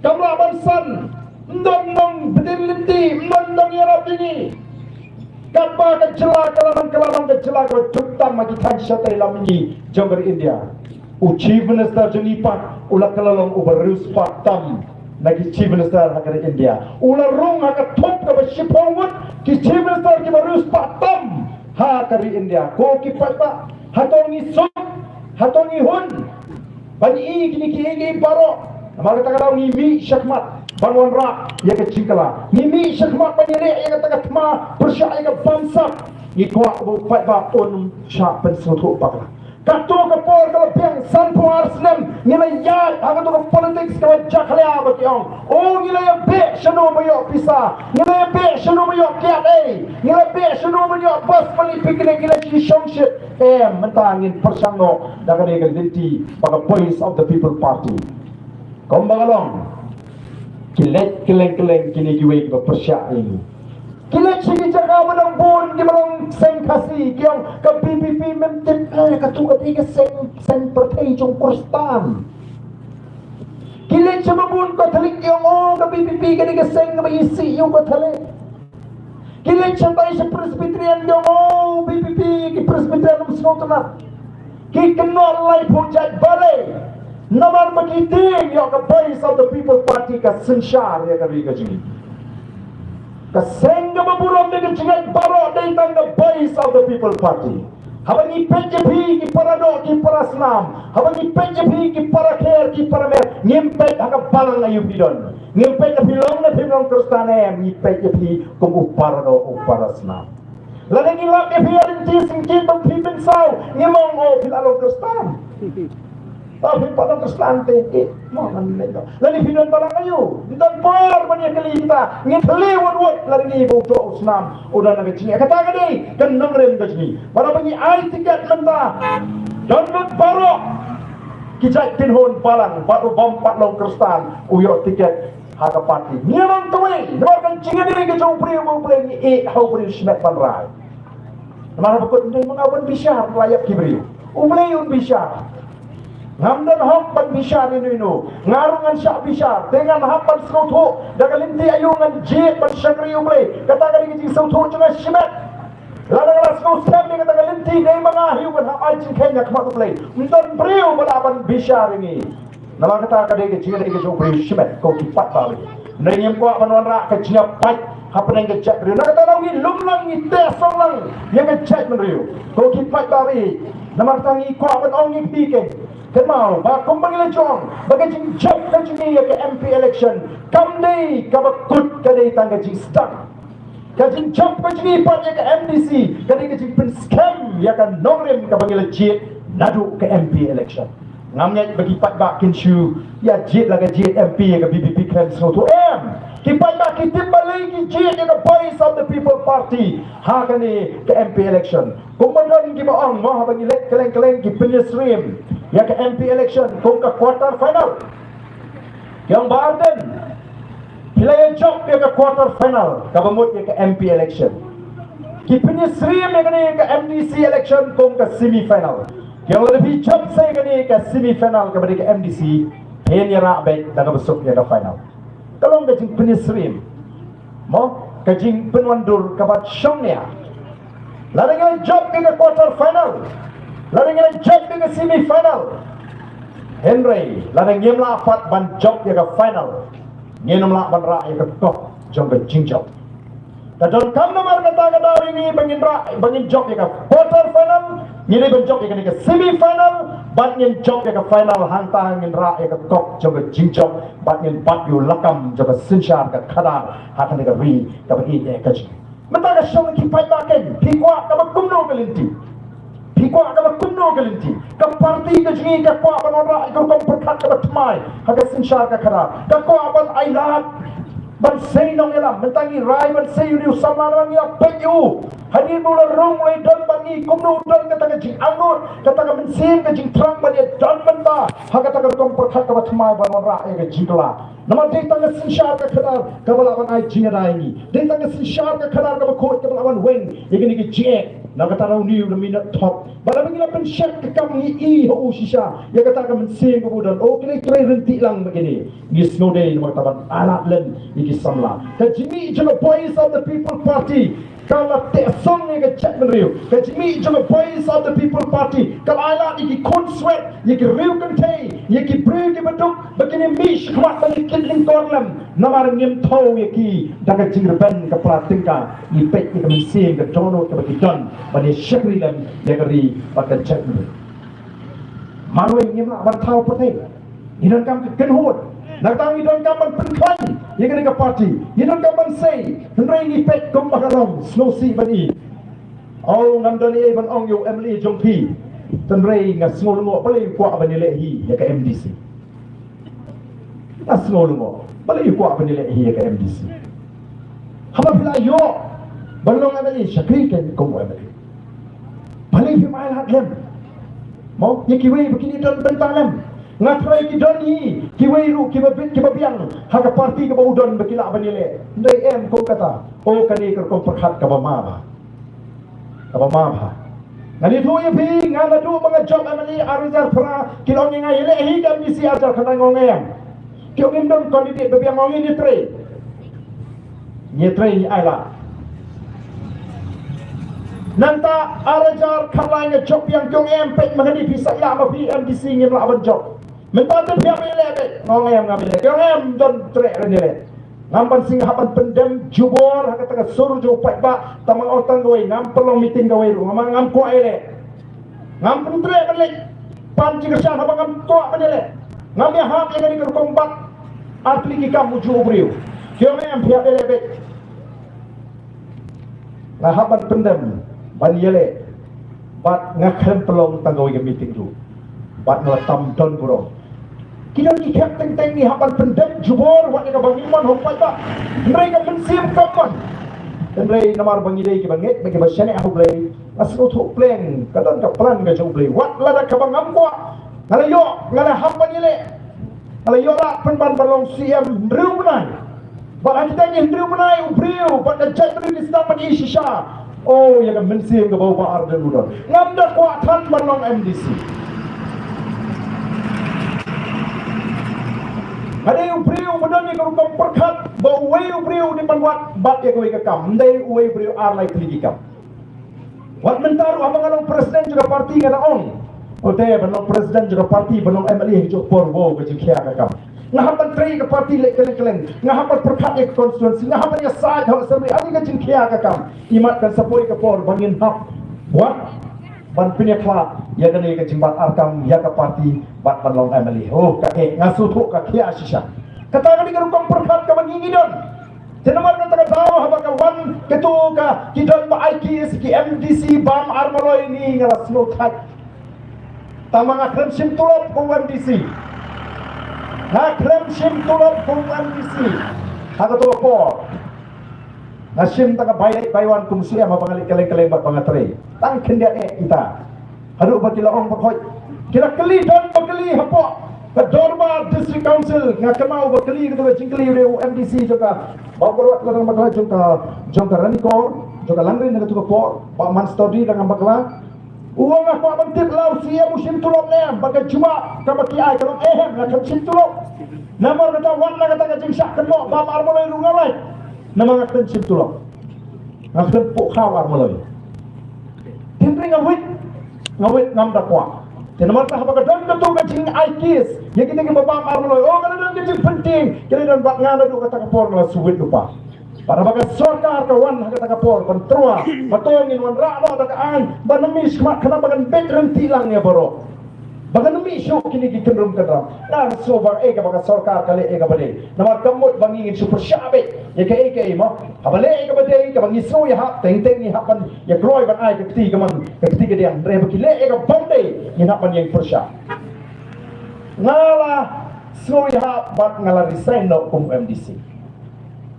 kam lah ban san, ym don nongbtin lynti, ym don nongïarap ïa ngi. Katba ka jylla ka la nang, ka la nang ka jylla kaba duk tam ha ki thaiñ shatei lam mihngi jong ka ri India. U Chief Minister jong ngi pat u la kylla long uba riewspah tam na ki Chief Minister ha ka ri India. U la rung ha ka thup kaba shiphew ngut ki Chief Minister kiba riewspah tam ha ka ri India. Ko ki paidbah, hato ngi suk, hato ngi hun ban i kine kiei kiei baroh? Namar kata ka daw ngi mih shakhmat ban wanrah ïa ka jingkylla. Ngi mih shakhmat ban ïaleh ïa kata ka thma pyrshah ïa ka bamsap. Ngi kwah ba u paidbah un shah pynsngewthuh bakla. Kato ka por ka la biang, sanphew ar snem ngi la ïaid ha kato ka politics kaba jakhlia ba ki ong, oh, ngi la ïa beh shano ba ïoh pisa, ngi la ïa beh shano ba ïoh kiad ei, ngi la beh shano ba ïoh bus ban leit picnic, ngi la shu shongshit. Em, mynta ngin pyrshang noh da kane ka lynti ba ka Voice of the People Party. Kumba ka long, ki leit kylleng kylleng kine kiwei kiba pyrshah ïa ngi. Ki leit sha ki jaka ba nang bun kiba long seng Khasi, ki ong ka V P P, mem tip, eh, kato ka dei ka seng, seng pyrthei jong u Khristan. Ki leit sha ba bun Katholik, ki ong, oh, ka V P P ka dei ka seng kaba isih ïa u Katholik. Ki leit shatai sha Presbyterian, ki ong, oh, V P P, ki Presbyterian ym sngewtynnat. Ki kynnoh laiphew jait balei? Namar ba ki tieng ïoh ka Voice of the People Party ka synshar ïa ka ri ka jong ngi. Ka seng kaba burom ïa ka jingngeit baroh dei tang ka Voice of the People Party. Haba ngi peit ïa phi ki para doh, ki para snam, haba ngi peit ïa phi ki para kher, ki para mer, ngim peit ha ka balang aïu phi don. Ngim peit ïa phi long ne phim long Khristan, em, ngi peit ïa phi kum u para doh, u para snam. Lada ngi lap ïa phi ha lynti syngkien ba phi pynsaw, ngim ong, oh, phi la long Khristan. Ba phi pat long Khristan te, eh, mo ngan leh to. Lane phi don balang aïu? Don por ban ïa kylli kita. Ngin kylli wut wut lane ngi ba u doh u snam u don na ka jingeh. Kata ka dei ka nongrim ka jong ngi. Ba haba ngi ai tiket mynta, don lut baroh ki jait kynhun balang, bad u bym pat long Khristan u ïoh tiket ha ka party. Ngi long kawei, namar ka jingïadei ka jong u briew bad u Blei, ngi ïeh ha u briew shimet ban rai. Namar haba kut ym dei ma nga ban bishar la ïap ki briew. U Blei un bishar. Ngam don hok ban bishar ïano ïano. Nga ruh ngan shah bishar. Te ngan hap ban sngewthuh da ka lynti aïu ngan jied ban shakri U Blei. Kata ka dei ka jingsngewthuh jong nga shimet. Lada nga la sngewskhem ïa kata ka lynti, dei ma nga hi uban hap ai jingkheiñ ha khmat U Blei. Ym don briew ba lah ban bishar ïa ngi. Namar kata ka dei ka jingïadei ka jong u briew shimet, ko ki paidbah. Hynrei ngim kwah ban wanrah ka jingïapait hapdeng ka jaitbynriew. Na kata daw ngi lum lang, ngi teh song lang ïa ka jaitbynriew, ko ki paidbah. Namar kata ngi kwah ban ong ïa phi, keiñ, kynmaw ba kumba ngi la jong ba ka jingjop ka jong ngi ïa ka M P election kam dei kaba kut, ka dei tang ka jingsdang. Ka jingjop ka jong ngi pat ïa ka M D C ka dei ka jingpynskhem ïa ka nongrim kaba ngi la jied naduh ka M P election. Ngam ngeit ba ki paidbah kin shu ïa jied la ka jied M P ïa ka V P P khlem sngewthuh, em. Ki paidbah ki tip balei ki jied ïa ka Voice of the People Party ha kane ka M P election. Kumba don kiba ong mo, haba ngi leit kylleng kylleng ki pynïasyriem ïa ka M P election kum ka quarter final. Ki ong, Bah Ardent, phi la ïa jop ïa ka quarter final kaba mut ïa ka M P election. Ki pynïasyriem ïa kane ka M D C election kum ka semi final. Ki ong, lada phi jop sa ïa kane ka semi final kaba dei ka M D C, phin ïarah beit da kaba suk ïa ka final. Ka long ka jingpynïasyriem, mo, ka jingpynwandur kaba shongnia. Lada ngi la jop ïa ka quarter final, lada ngi la jop ïa ka semi final, hynrei lada ngim lah pat ban jop ïa ka final, ngin ym lah ban rah ïa ka kop jong ka jingjop. Ka donkam namar kata ka daw ïa ngi ba ngin rah, ba ngin jop ïa ka quarter final, ngi dei ban jop ïa kane ka semi final, bad ngin jop ïa ka final, hangta ngin rah ïa ka kop jong ka jingjop, bad ngin bat ïa u lakam jong ka synshar ka khadar ha kane ka ri kaba ïeit ka jong ngi. Mynta ka shong ki paidbah, keiñ, phi kwah kaba kumno ka lynti? Phi kwah kaba kumno ka lynti? Ka party ka jong ngi ka kwah ban wanrah ïa ka rukom pyrkhat kaba thymmai ha ka synshar ka khadar. Ka kwah ban ailad, ban sei nongïalam. Mynta ngi rai ban sei ïa une u samla, ngi ïa peit ïa u. Hadien ba u la rung, u la don bad ngi, kumno u don kata ka jingangnud, kata ka mynsiem ka jingthrang ban ïa don mynta ha kata ka rukom pyrkhat kaba thymmai ban wanrah ïa ka jingkylla. Namar dei tang ka synshar ka khadar kaba lah ban ai jingïada ïa ngi. Dei tang ka synshar ka khadar kaba khuid kaba lah ban weng ïa kine ki jingeh. Na kata daw une u da minot thok, bad haba ngi la pynshet ka kam ngi i ha u shisha ïa kata ka mynsiem kaba u don. O, kine ki trei ryntih lang ba kine. Ngi sngewdei namar kata ban ailad lem ïa ki samla. Ka jingmih jong ka Voice of the People Party ka la teh song ïa ka jaitbynriew. Ka jingmih jong ka Voice of the People Party ka la ailad ïa ki khun swet, ïa ki riew kynthei, ïa ki briew kiba duk, ba kin ym mih shakhmat ban ïa kit lyngkor lem. Namar ngim thew ïa ki da ka jingrben ka pla tyngka. Ngi peit ïa ka mynsiem ka dohnud kaba ki don ban ïa shakri lem ïa ka ri bad ka jaitbynriew. Marwei ngim lah ban thaw pyrthei. Ngi donkam ka kynhun. Na kata ngi donkam ban pynkhlaiñ ïa kane ka party. Ngi donkam ban sei. Hynrei ngi peit kumba ka long, sngewsih ban i. O, ngam don ei ei ban ong ïa u M L A jong phi. Hynrei nga sngew lyngngoh balei u kwah ban ïaleh hi ïa ka M D C. Nga sngew lyngngoh balei u kwah ban ïaleh hi ïa ka M D C. Haba phi la ïoh ban long M L A, shakri keiñ kum u M L A. Balei phim ailad lem, mo, ïa kiwei ba kin ïa don bynta lem? Nga tharai ki don hi kiwei ruh kiba bit kiba biang ha ka party kaba u don ba ki lah ban ïaleh. Hynrei em kum kata. O, kane ka rukom pyrkhat kaba ma bha. Kaba ma bha. Ngan ïathuh ïa phi, nga naduh ba nga jop M L A ar hajar phra, ki la ong ïa nga ïaleh hi ka M D C ar hajar khyndai, nga ong em. Ki ong ngim don candidate ba biang, nga ong ngin ïatrei. Ngi ïatrei, ngi ailad. Nangta ar hajar khatlai nga jop biang, ki ong em, peit ma kane phi sa ïa ma phi M D C ngim lah ban jop. Mynta te phi hap ban ïaleh beit, nga ong em, ngam ïaleh. Ki ong em, don treh ban ïaleh. Ngam ban sing hap ban pyndem jubor ha kata ka sur jong u paidbah, tang ma nga ong tang kawei, ngam pynlong meeting kawei ruh, ngam, ngam kwah ïaleh. Ngam pyntreh ban leit pan jingkyrshan haba ngam kwah ban ïaleh. Ngam ïahap ïa kane ka rukom bat ar tylli ki kam u juh u briew. Ki ong em, phi hap ïaleh beit. Nga hap ban pyndem ban ïaleh bad nga khlem pynlong tang kawei ka meeting ruh. Bad nga la tam don burom. Ki don ki khep teng teng ngi hap ban pyndem jubor wat ïa kaba ngi mon ha u paidbah. Hynrei ka mynsiem kam mon. Hynrei namar ba ngi dei kiba ngeit bad kiba shaniah ha U Blei, nga sngewthuh pleng ka don ka plan ka jong U Blei. Wat lada kaba ngam kwah, nga la ïoh, nga la hap ban ïaleh. Nga la ïoh lah pynban ban long C M hynriew bnai. Bad ha kita ki hynriew bnai u briew bad ka jaitbynriew ki sdang ban ïohi shisha. Oh, ïa ka mynsiem kaba u Bah Ardent u don. Ngam da kwah than ban long M D C. Nga dei u briew ba don ïa ka rukom pyrkhat ba uwei u briew u dei ban wad bad ïa kawei ka kam. Ym dei uwei u briew ar lai tylli ki kam. Wat mynta ruh haba nga long president jong ka party nga da ong, "Ute, ban long president jong ka party, ban long M L A ha kajuh ka por, wow, ka jingkhia ka kam. Nga hap ban trei ka party leh kylleng kylleng, nga hap ban pyrkhat ïa ka constituency, nga hap ban ïasaid ha assembly, ade ka jingkhia ka kam." Imat kan sa poi ka por ba ngin hap wat ban pynïakhlad ïa kane ka jingbat arkam ïa ka party bad ban long M L A. Oh, ka eh, nga sngewthuh ka khia shisha. Kata ka dei ka rukom pyrkhat kaba ngi ngi don. Te namar kata ka daw haba ka wan katu ka ki don ba ai case ki M D C bam ar maloi, ni nga la sngewthait. Tangba nga khlem shim tulop kum M D C. Nga khlem shim tulop kum M D C. Ha katu ka por nga shim tang ka bai leit bai wan kum C M haba nga leit kylleng kylleng bad ba nga trei. Tang khyndiat eh kita. Haduh ba ki la ong ba khoi. Ki la kylli, don ba kylli hapoh ka dorbar District Council, nga kynmaw ba kylli katu ka jingkylli u dei u M D C jong ka Mawkyrwat, la dang bakla jong ka, jong ka Ranikor, jong ka Langrin na katu ka por, Bah Manstody dang bakla. U ong, "Nga kwah ban tip la u C M u shim tulop ne em, ba ka jubab kaba ki ai ka long eh, nga khlem shim tulop." Namar kata wat na kata ka jingshah kynnoh bam ar maloi ruh nga lait. Namar nga khlem shim tulop. Nga khlem pok khaw ar maloi. Hynrei nga wit, nga wit ngam da kwah. Te namar kata haba ka don katu ka jingai case ïa kita kiba bam ar maloi, oh, ka la don ka jingpyntieng, ka la don, bad nga naduh kata ka por nga la shu wit lypa. Bad haba ka sorkar ka wan ha kata ka por ban tyrwa, ba to ngin wanrah noh da ka aiñ, ba nang mih shakhmat khnang ba kan bit ryntih lang ïa baroh. Ba kan mih shuh kine ki kynrum kynram. Nga sngew ba eh kaba ka sorkar ka leh eh kaba dei. Namar ka mut ba ngi ngin shu pyrshah beit ïa kaei kaei mo. Haba leh eh kaba dei, kaba ngi sngew ïahap, teng teng ngi hap ban ïa kloi ban ai ka kti ka man, ka kti ka diang. Hynrei haba ki leh eh kaba ym dei, ngin hap ban ïeng pyrshah. Nga la sngew ïahap bad nga la resign noh kum M D C.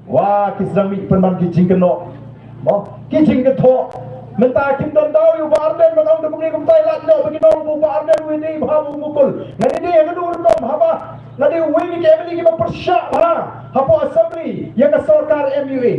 Wa, ki sdang mih pynban ki jingkynnoh. Mo, ki jingkynnoh. Mynta kim don daw ïa u Bah Ardent ban ong da kumne kumtai, lait noh ba kin ong ba u Bah Ardent u dei bha ba u mukul. Nga dei dei ha ka dur rukom haba nga dei uwei na ki M L A kiba pyrshah bha hapoh assembly ïa ka sorkar M U A.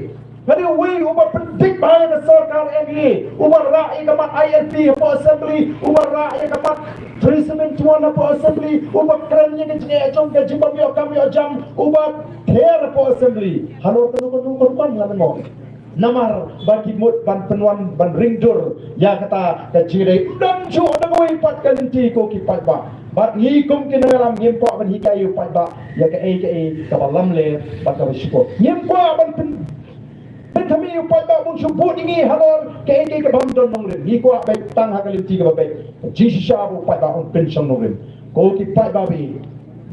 Nga dei uwei uba pyndik bha ïa ka sorkar M U A, uba rah ïa ka mat I L P hapoh assembly, uba rah ïa ka mat three seventy one hapoh assembly, uba kren ïa ka jingeh jong ka jingbym ïoh kam ïoh jam, uba ther hapoh assembly. Halor kano kano ka rukom nga la ong. Namar ba ki mut ban pynwan ban ring dur ïa kata ka jingdei, ym don shuh da kawei pat ka lynti ko ki paidbah. Bad ngi kum ki nongïalam ngim kwah ban hikai ïa u paidbah ïa kaei kaei kaba lamler bad kaba shukor. Ngim kwah ban pyn, pynthame ïa u paidbah ban shu bud ïa ngi halor kaei kaei kaba ym don nongrim. Ngi kwah beit tang ha ka lynti kaba beit, jingshisha ba u paidbah un pynshong nongrim. Ko ki paidbah,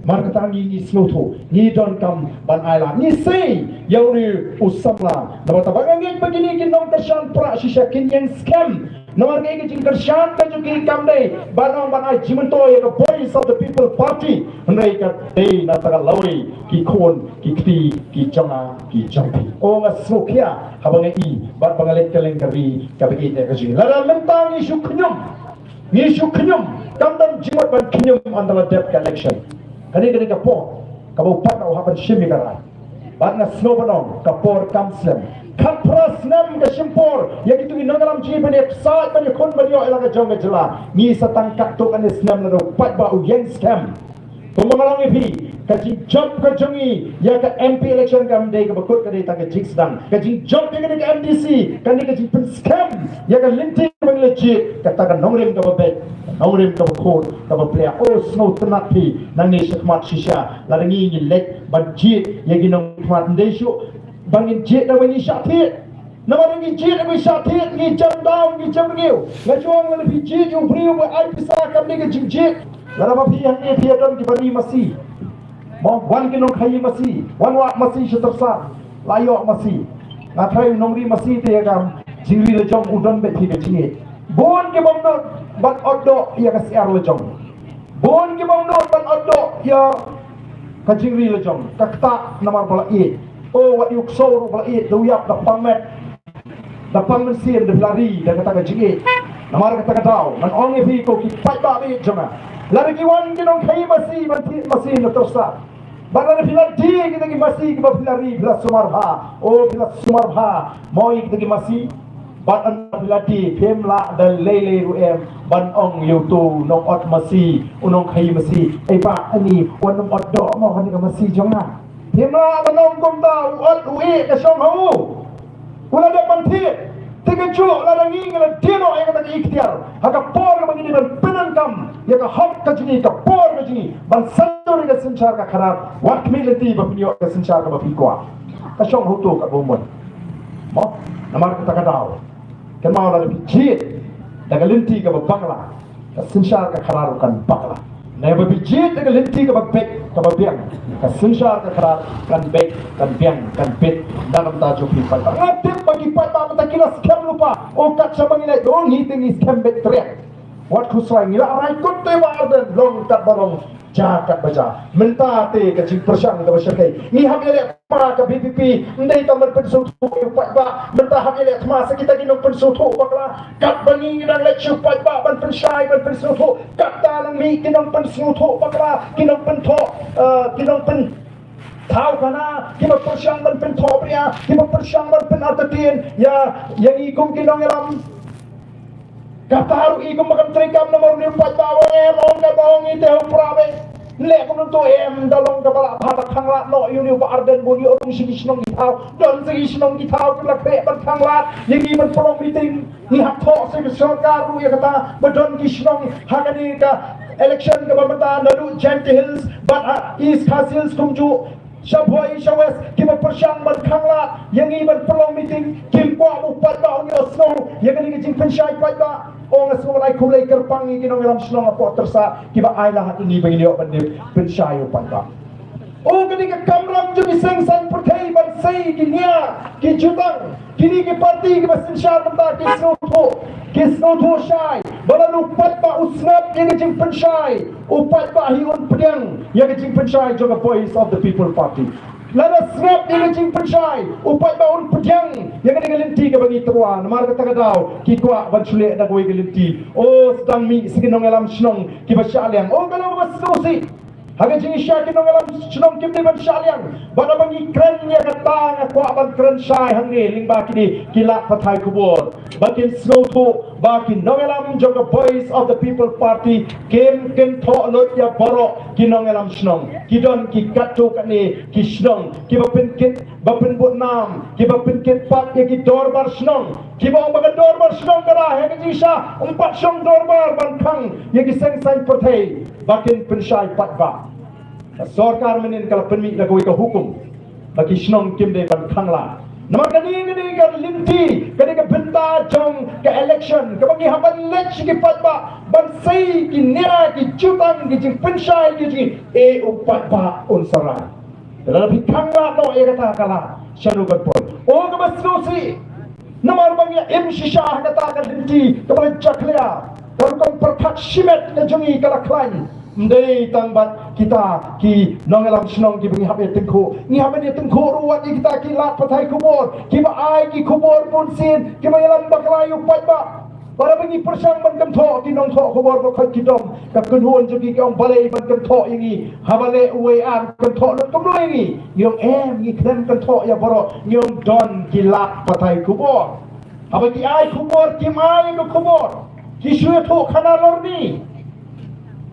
namar kata ngi, ngi sngewthuh, ngi donkam ban ailad, ngi sei ïa une u samla. Namar kata ba nga ngeit ba kine ki nongkyrshan prah shisha kin ïeng skhem. Namar kaei ka jingkyrshan ka jong ki kam dei ban ong ban ai jingmyntoi ïa ka Voice of the People Party. Hynrei ka dei na kata ka lawei ki khun ki kti ki jong nga ki jong phi. O, nga sngewkhia haba nga i bad ba nga leit kylleng ka ri kaba ïeit ïa ka jong ngi. Lada mynta ngi shu khñium, ngi shu khñium, kam don jingmut ban khñium hynda la dep ka election. Kane ka dei ka por kaba u paidbah u hap ban shim ïa ka rai. Bad nga sngewbha ban ong ka por kam slem. Khatphra snem ka shim por ïa kito ki nongïalam jong ngi ban ïaksaid ban ïakhun ban ïoh ïa la ka jong ka jylla. Ngi sa tang katto katne snem lada u paidbah u ïeng skhem. Kumba nga la ong ïa phi, ka jingjop ka jong ngi ïa ka M P election kam dei kaba kut, ka dei tang ka jingsdang. Ka jingjop ïa kane ka M D C kam dei ka jingpynskhem ïa ka lynti kaba ngi la jied, kata ka nongrim kaba beit, ka nongrim kaba khuid kaba plia. O, sngewtynnat phi, nangne shakhmat shisha lada ngi, ngi leit ban jied ïa ki nongkhmat, ym dei shuh ba ngin jied da ba ngi shah thied. Namar ngi jied, ngi shah thied, ngi jem daw, ngi jem rngiew. Nga ju ong lada phi jied ïa u briew ba ai pisa kam dei ka jingjied. Lada ma phi hangne phi ïa don kiba ri masi, mo, wan ki nongkhaïi masi, wan wad masi sha tyrsad, la ïoh masi. Nga tharai u nongri masi te ïa ka jingri la jong u don beit phi ka jingïeit. Bun ki bym don ban ot doh ïa ka syiar la jong. Bun ki bym nud ban ot doh ïa ka jingri la jong, ka ktah namar ba la ïeit. O, wat ïa u ksew ruh ba la ïeit, da u ïap, da pang met, da pang mynsiem, da phi la ri da kata ka jingïeit. Namar kata ka daw ngan ong ïa phi ko ki paidbah ba ïeit jong nga, lada ki wan ki nongkhaïi masi ban thied masi na Tyrsad, bad lada phi la die kita ki masi kiba phi la ri, phi la sumar bha, o, phi la sumar bha mo ïa kita ki masi. Bad ynda phi la die, phim lah da lei lei ruh em ban ong ïa uto u nongot masi, u nongkhaïi masi, "Ei bah, ani wan nym ot doh mo kane ka masi jong nga." Phim lah ban ong kumta. U ot, u ïeh, ka shong ha u. U la dep ban thied. Te kajuh lada ngi, ngi la die noh ïa kata ka iktiar ha ka por kaba ngi dei ban pyndonkam ïa ka hok ka jong ngi, ka por ka jong ngi ban saiñdur ïa ka synshar ka khadar, wat khmih lynti ba phin ïoh ka synshar kaba phi kwah. Ka shong ha uto katba u mon. Mo, namar kata ka daw, kynmaw, lada phi jied da ka lynti kaba bakla, ka synshar ka khadar ruh kan bakla. Naba phi jied da ka lynti kaba beit, kaba biang, ka synshar ka khadar kan beit, kan biang, kan bit na ka bynta jong phi paidbah. Nga tip ba ki paidbah mynta ki la skhem lypa. O, kat shaba ngi leit, o, ngi te ngi skhem beit treh. Wat khuslai, ngi la rai kut te Bah Ardent, long katba long, jia katba jia. Mynta te ka jingpyrshang kaba shyrkhei, ngi hap ïaleh thma ka V P P, ym dei tang ban pynsngewthuh ïa u paidbah. Mynta hap ïaleh thma sa kita ki nongpynsngewthuh bakla. Katba ngi, ngi dang leit sha u paidbah ban pynshai, ban pynsngewthuh, katta nang mih ki nongpynsngewthuh bakla, ki nongpynthoh, eh, ki nongpynthaw khana, kiba pyrshang ban pynthoh bria, kiba pyrshang ban pynartatien ïa, ïa ngi kum ki nongïalam. Kata ruh i kum ba kan treikam namar une u paidbah, ong em, ong kaba ong i te, u pra be. Leh kumno to em, da long kaba lah bha, ba khanglad noh ïa une u Bah Ardent, bun ïoh rung sha ki shnong ki thaw, don sha ki shnong ki thaw kiba la khreh ban khanglad ïa ngi ban pynlong meeting. Ngi hap thoh sha ka sorkar ruh ïa kata ba don ki shnong ha kane ka election kaba mynta, naduh Jaintia Hills bad, ah, East Khasi Hills kumjuh, sha Bhoi, sha West, kiba pyrshang ban khanglad ïa ngi ban pynlong meeting. Kim kwah ba u paidbah un ïohsngew ïa kane ka jingpynshai paidbah. O, nga sngew ban ai khublei kyrpang ïa ki nongïalam shnong hapoh Tyrsad kiba ai lad ïa ngi ba ngin ïoh ban dep pynshai ïa u paidbah. O, kane ka kamram jong ki seng saiñ pyrthei ban sei ki nia, ki jutang, kine ki parti kiba synshar mynta ki sngewthuh, ki sngewthuh shai ba lada u paidbah u sngap ïa ka jingpynshai, u paidbah hi un pdiang ïa ka jingpynshai jong ka Voice of the People Party. Lada sngap ïa ka jingpynshai, u paidbah un pdiang ïa kane ka lynti kaba ngi tyrwa. Namar kata ka daw ki kwah ban shu leh da kawei ka lynti. O, sdang mih sa ki nongïalam shnong kiba shah liang. O, ka long kaba sngewsih. Ha ka jingshisha ki nongïalam shnong kim dei ban shah liang. Bad haba ngi kren ïa kata, nga kwah ban kren shai hangne lyngba kine ki lad pathai khubor, ba kin sngewthuh ba ki nongïalam jong ka Voice of the People Party kim kynthoh lut ïa baroh ki nongïalam shnong. Ki don ki katto katne ki shnong kiba pynkit, ba pynbud nam, kiba pynkit pat ïa ki dorbar shnong, kiba ong ba ka dorbar shnong ka dei ha ka jingshisha, ym pat shong dorbar ban khang ïa ki seng saiñ pyrthei ba kin pynshai paidbah. Ka sorkar mynnin ka la pynmih da kawei ka hukum ba ki shnong kim dei ban khanglad. Namar kane, kane ka lynti, kane ka bynta jong ka election kaba ngi hap ban leit sha ki paidbah ban sei ki nia, ki jutang, ki jingpynshai, ki jing, e, u paidbah un sa rai. Lada phi khanglad noh ïa kata ka lad, shano kan poi? O, kaba sngewsih. Namar ba ngi la im shisha ha kata ka lynti kaba la jakhlia, ka rukom pyrkhat shimet ka jong ngi ka la khlaiñ. Ym dei tang bad kita ki nongïalam shnong kiba ngi hap ïa tyngkhuh, ngi hap ban ïa tyngkhuh ruh wat ïa kita ki lad pathai khubor kiba ai ki khubor bunsien kiba ïalam bakla ïa u paidbah. Bad haba ngi pyrshang ban kynthoh, ki nongthoh khubor ba khot ki dom, ka kynhun jong ki ki ong balei ban kynthoh ïa ngi, haba leh uwei ar kynthoh lut kumno ïa ngi. Ngi ong em, ngi khlem kynthoh ïa baroh, ngi ong don ki lad pathai khubor. Haba ki ai khubor, kim ai ka khubor, ki shu ïathuh khana lorni.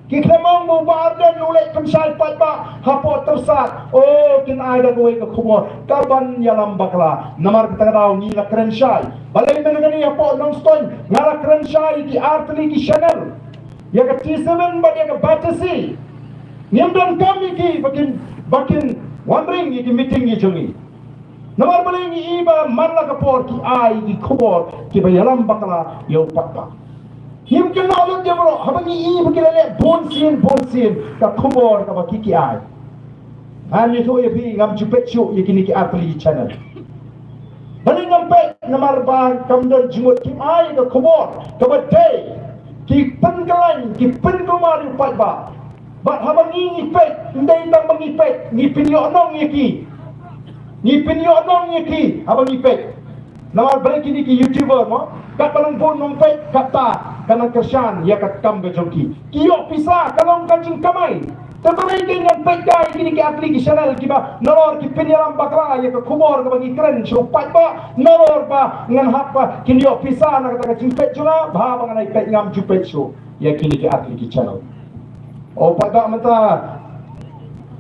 Ki khlem ong ba u Bah Ardent u leit pynshai paidbah hapoh Tyrsad. O, kin ai da kawei ka khubor kaban ïalam bakla. Namar kata ka daw ngi la kren shai. Balei mynta kane hapoh Nongstoiñ nga la kren shai ki artylli ki channel, ïa ka T seven bad ïa ka Batesi. Ngim donkam ïa ki ba kin, ba kin wanrah ïa ki meeting ïa jong ngi. Namar balei? Ngi i ba man la ka por ki ai ki khubor kiba ïalam bakla ïa u paidbah. Ngim kynmaw lut ïa baroh, haba ngi i ba ki la leh bunsien bunsien ka khubor kaba ki ki ai. Ngan ïathuh ïa phi, ngam ju peit shuh ïa kine ki artylli ki channel. Balei ngam peit? Namar ba kam don jingmut, kim ai ka khubor kaba dei. Ki pynkylla, ki pynkulmar ïa u paidbah. Bad haba ngi ngi peit, ym dei tang ba ngi peit, ngi pynïoh nong ïa ki. Ngi pynïoh nong ïa ki haba ngi peit. Namar balei kine ki YouTuber mo, katba nang bun nang peit, kata ka nang kyrshan ïa ka kam ka jong ki. Ki ïoh pisa, ka long ka jingkamai. Te balei ki ngan peit kai kine ki ar tylli ki channel kiba nalor ki pynïalam bakla ïa ka khubor kaba ngi kren sha u paidbah, nalor ba ngan hap ba kin ïoh pisa na kata ka jingpeit jong nga, bha ba ngan ai peit, ngam ju peit shuh ïa kine ki ar tylli ki channel. O paidbah mynta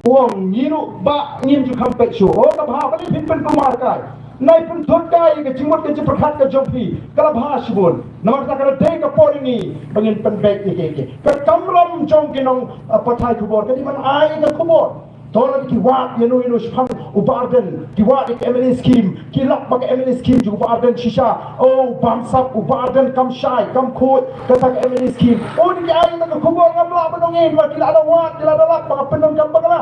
u ong ngi ruh ba ngim ju kham peit shuh. O ka bha, balei phin pynkulmar kai? Nai pynthut kai ïa ka jingmut ka jingpyrkhat ka jong phi, ka la bha shibun. Namar kata ka la dei ka por ïa ngi ba ngin pynbeit ïa ki, ïa ki. Ka kamram jong ki nong, ah, pathai khubor ka dei ban ai ïa ka khubor. To lada ki wad ïano ïano shaphang u Bah Ardent, ki wad ïa ka M L A scheme, ki lap ba ka M L A scheme jong u Bah Ardent shisha. O bamsap, u Bah Ardent kam shai kam khuid kata ka M L A scheme. O dei ki ai ïa ka khubor, ngam lah ban ong ei, namar ki la da wad, ki la da lap ba ka pyndonkam bakla.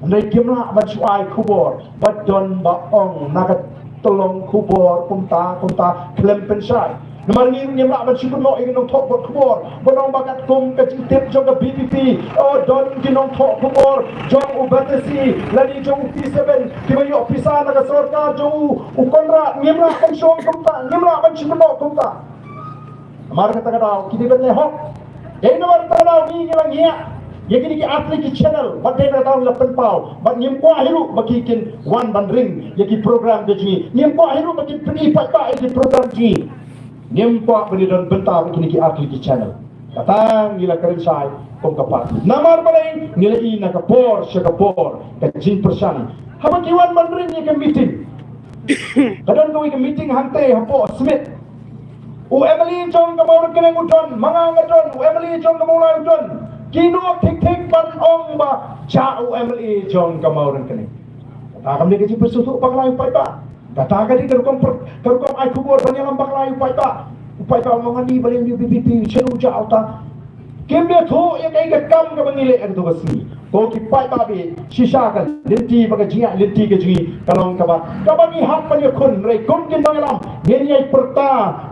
Hynrei kim lah ban shu ai khubor ba don ba ong na ka tyllong khubor kumta kumta khlem pynshai. Namar ngi ngim lah ban shu kynnoh ïa ki nongthoh bad khubor ban ong ba katkum ka jingtip jong ka V P P, o, don ki nongthoh khubor jong u Batesi lane jong u P seven kiba ïoh pisa na ka sorkar jong u, u Conrad. Ngim lah ban shu ong kumta, ngim lah ban shu kynnoh kumta. Namar kata ka daw ki dei ban leh hok. Dei namar kata ka daw ngi ngi la ngiah ïa kine ki ar tylli ki channel, bad dei na ka daw ngi la pynpaw, bad ngim kwah hi ruh ba ki kin wan ban ring ïa ki program ka jong ngi. Ngim kwah hi ruh ba kin pyni paidbah ïa ki program jong ngi. Ngim kwah ba ngi don bynta bad kine ki ar tylli ki channel. Kata ngi la kren shai kum ka party. Namar balei? Ngi la i na ka por sha ka por ka jingpyrshang. Haba ki wan ban ring ïa ka meeting, ka don kawei ka meeting hangtei hapoh Smit. U M L A jong ka Mawryngkneng u don, ma nga nga don, u M L A jong ka Mawlai u don. Ki noh thik thik ban ong ba jah u M L A jong ka Mawryngkneng. Kata kam dei ka jingpynsngewthuh bakla ïa u paidbah. Kata ka dei ka rukom per-, ka rukom ai khubor ban ïalam bakla ïa u paidbah. U paidbah u ong ani balei une u V P P, shano u jah uta. Kim ïathuh ïa kaei ka kam kaba ngi leh ha kato ka sngi. Ko ki paidbah, shisha ka lynti ba ka jingïaid lynti ka jong ngi ka long kaba, kaba ngi hap ban ïakhun, hynrei kum ki nongïalam ngin ïai pyrta,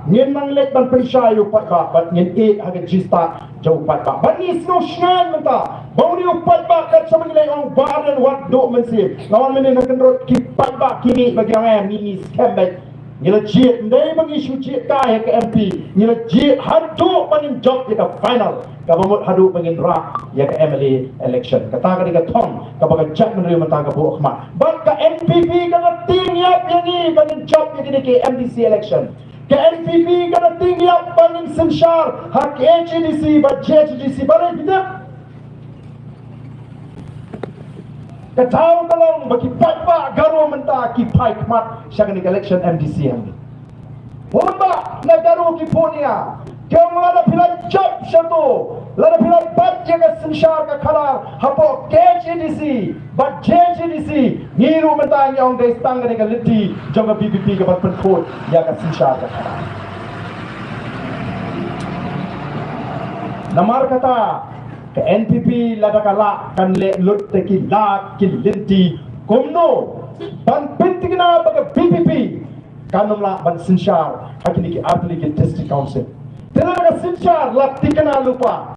ngin nang leit ban pynshai ïa u paidbah bad ngin ïeh ha ka jingstad jong u paidbah. Bad ngi sngew shngaiñ mynta ba une u paidbah, kat shaba ngi leit ong Bah Ardent wat duh mynsiem. Nga wan mynne na Kyndrut, ki paidbah ki mih ba ki ong em, ngi, ngi skhem beit. Ngi la jied, ym dei ba ngi shu jied kai ha ka M P, ngi la jied haduh ba ngin jop ïa ka final, kaba mut haduh ba ngin rah ïa ka M L A election. Kata ka dei ka thong kaba ka jaitbynriew mynta ka buh khmat. Bad ka N P P ka la tieng ïap ïa ngi ba ngin jop ïa kine ki M D C election. Ka N P P ka la tieng ïap ba ngin synshar ha K H A D C bad J H A D C. Balei phi tip? Ka daw ka long ba ki paidbah Garo mynta ki phai khmat sha kane ka election M D C hangne. Hynrei na Garo ki phunia, ki ong lada phi la jop shato, lada phi la bat ïa ka synshar ka khadar hapoh K H A D C bad J H A D C, ngi ruh mynta ngi ong dei tang kane ka lynti jong ka V P P kaban pynkhuid ïa ka synshar ka khadar. Namar kata, ka N P P lada ka lah kan leh lut da ki lad ki lynti kumno ban pynthikna ba ka V P P kan ym lah ban synshar ha kine ki artylli ki district council. Te lada ka synshar la thikna lypa,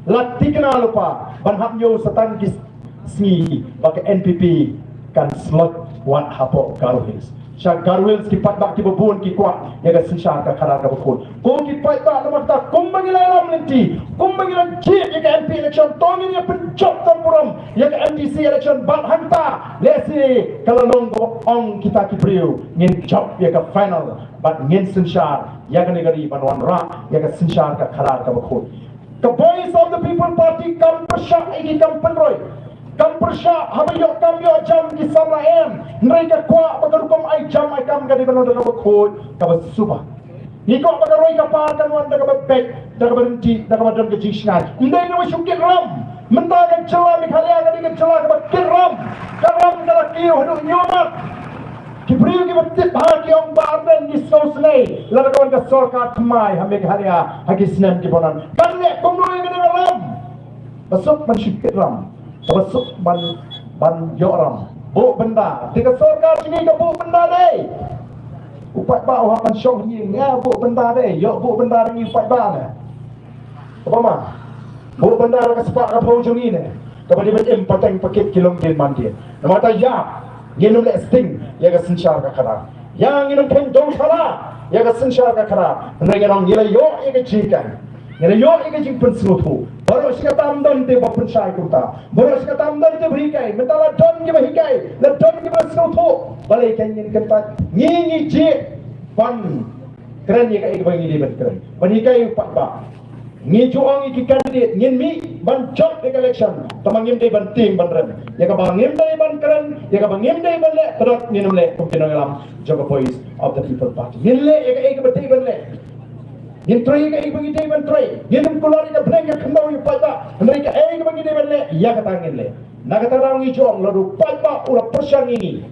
la thikna lypa ban hap ñiew sa tang ki sngi ba ka N P P kan slot wat hapoh Garo Hills. Sha Garo Hills ki paidbah kiba bun ki kwah ïa ka synshar ka khadar kaba khuid. Ko ki paidbah, namar kata kumba ngi la ïalam lynti, kumba ngi la jied ïa ka M P election, to ngin ïa pynjop tang burom ïa ka M D C election. Bad hangta lehse ka la long kaba ong kita ki briew, ngin jop ïa ka final bad ngin synshar ïa kane ka ri ban wanrah ïa ka synshar ka khadar kaba khuid. Ka Voice of the People Party kam pyrshah ïa ki, kam pynroi. Kam pyrshah haba ïoh kam ïoh jam ki samla em. Hynrei ka kwah ba ka rukom ai jam ai kam ka dei ban long da kaba khuid, kaba suba. Ngi kwah ba ka roi ka par kan wan da kaba beit, da kaba ryntih, da kaba don ka jingshngaiñ. Ym dei na ba shu kit ram. Mynta ka jylla Meghalaya ka dei ka jylla kaba kit ram. Ka ram ka la kiew haduh hynñiew mat. Ki briew kiba tip bha ki ong Bah Ardent, ngi sngewsynei lada ka wan ka sorkar thymmai ha Meghalaya ha ki snem kiba wan. Kan leh kumno ïa kane ka ram? Ba suk ban shu kit ram, ba suk ban, ban ïoh ram. Buh bynda. Te ka sorkar jong ngi ka buh bynda dei. U paidbah u hap ban shong hi, nga buh bynda dei, ïoh buh bynda dei ngi u paidbah ne. Ba ma, buh bandar ka spah ka phew jong ngi ne, kaba dei ban im pateng pakit ki longdien mandien. Namar ta ïa ngin ym leh sting ïa ka synshar ka khadar. Ïa ngin ym kheiñ dong shala ïa ka synshar ka khadar. Hynrei ngi ong ngi la ïoh ïa ka jinghikai, ngi la ïoh ïa ka jingpynsngewthuh. Baroh shi katta ym don te ba pynshai kumta, baroh shi katta ym don te ba hikai. Mynta la don kiba hikai, la don kiba sngewthuh. Balei kan ngin kyntait? Ngi ngi jied ban kren ïa kaei kaba ngi dei ban kren, ban hikai u paidbah. Ngi ju ong ïa ki candidate ngin mih ban jop ïa ka election, tangba ngim dei ban tieng ban rem. Ïa kaba ngim dei ban kren, ïa kaba ngim dei ban leh, pynban ngin ym leh kum ki nongïalam jong ka Voice of the People Party. Ngin leh ïa kaei kaba dei ban leh. Ngin trei ïa kaei kaba ngi dei ban trei. Ngin ym kular ïa ka bneng ka khyndew ïa u paidbah. Hynrei kaei kaba ngi dei ban leh, ïa kata ngin leh. Na kata daw ngi ju ong lada u paidbah u la pyrshang ïa ngi,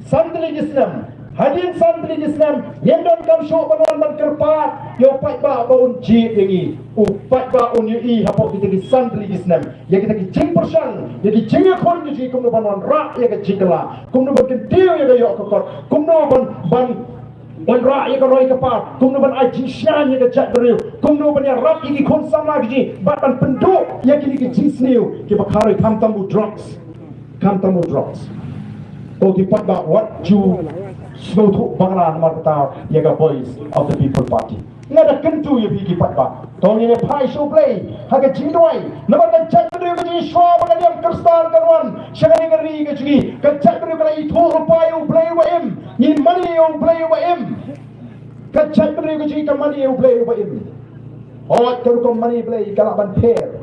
san tylli ki snem, hadien san tylli ki snem, ngim donkam shuh ban wan ban kyrpad ïa u paidbah ba un jied ïa ngi. U paidbah un ïohi hapoh kita ki san tylli ki snem ïa kita ki jingpyrshang, ïa ki jingïakhun ki jong ngi, kumno ban wanrah ïa ka jingkylla, kumno ban kyntiew ïa ka ïoh ka kot, kumno ban, ban wanrah ïa ka roi ka par, kumno ban ai jingshngaiñ ïa ka jaitbynriew, kumno ban ïarap ïa ki khun samla ki jong ngi bad ban pynduh ïa kine ki jingsniew kiba kharoi, khamtam u drugs, khamtam u drugs. Ko ki paidbah, wat ju sngewthuh bakla namar kata ïa ka Voice of the People Party. Nga da kyntu ïa phi ki paidbah, to ngin ïa phai sha U Blei ha ka jingduwai. Namar ka jaitbynriew ka jong ngi, shuwa ba ka niam Khristan kan wan sha kane ka ri ka jong ngi, ka jaitbynriew ka la ithuh lypa ïa U Blei uba im. Ngi mane ïa U Blei uba im. Ka jaitbynriew ka jong ngi ka mane ïa U Blei uba im. Hooid, ka rukom mane Blei ka lah ban pher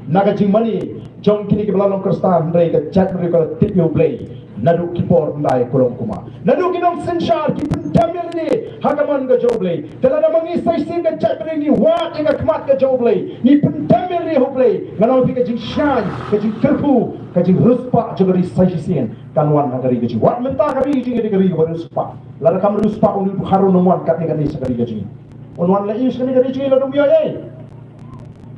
na ka jingmane jong kine kiba la long Khristan, hynrei ka jaitbynriew ka la tip ïa U Blei naduh ki por hyndai, ko longkmie. Naduh ki nongsynshar ki pyndem ïa lade ha ka mon ka jong U Blei. Te lada ma ngi sa shisien ka jaitbynriew ngi wad ïa ka khmat ka jong U Blei, ngi pyndem ïa lade ha U Blei, ngan ong ïa phi, ka jingshngaiñ, ka jingkyrkhu, ka jingriewspah jong ka ri sa shisien kan wan ha ka ri ka jong ngi. Wat mynta ka ri ka jong ngi ka dei ka ri kaba riewspah. Lada kam riewspah, une u Dkhar un ym wan katne katne sha ka ri ka jong ngi. Un wan leh aïu sha kane ka ri jong ngi lada um ïoh ei?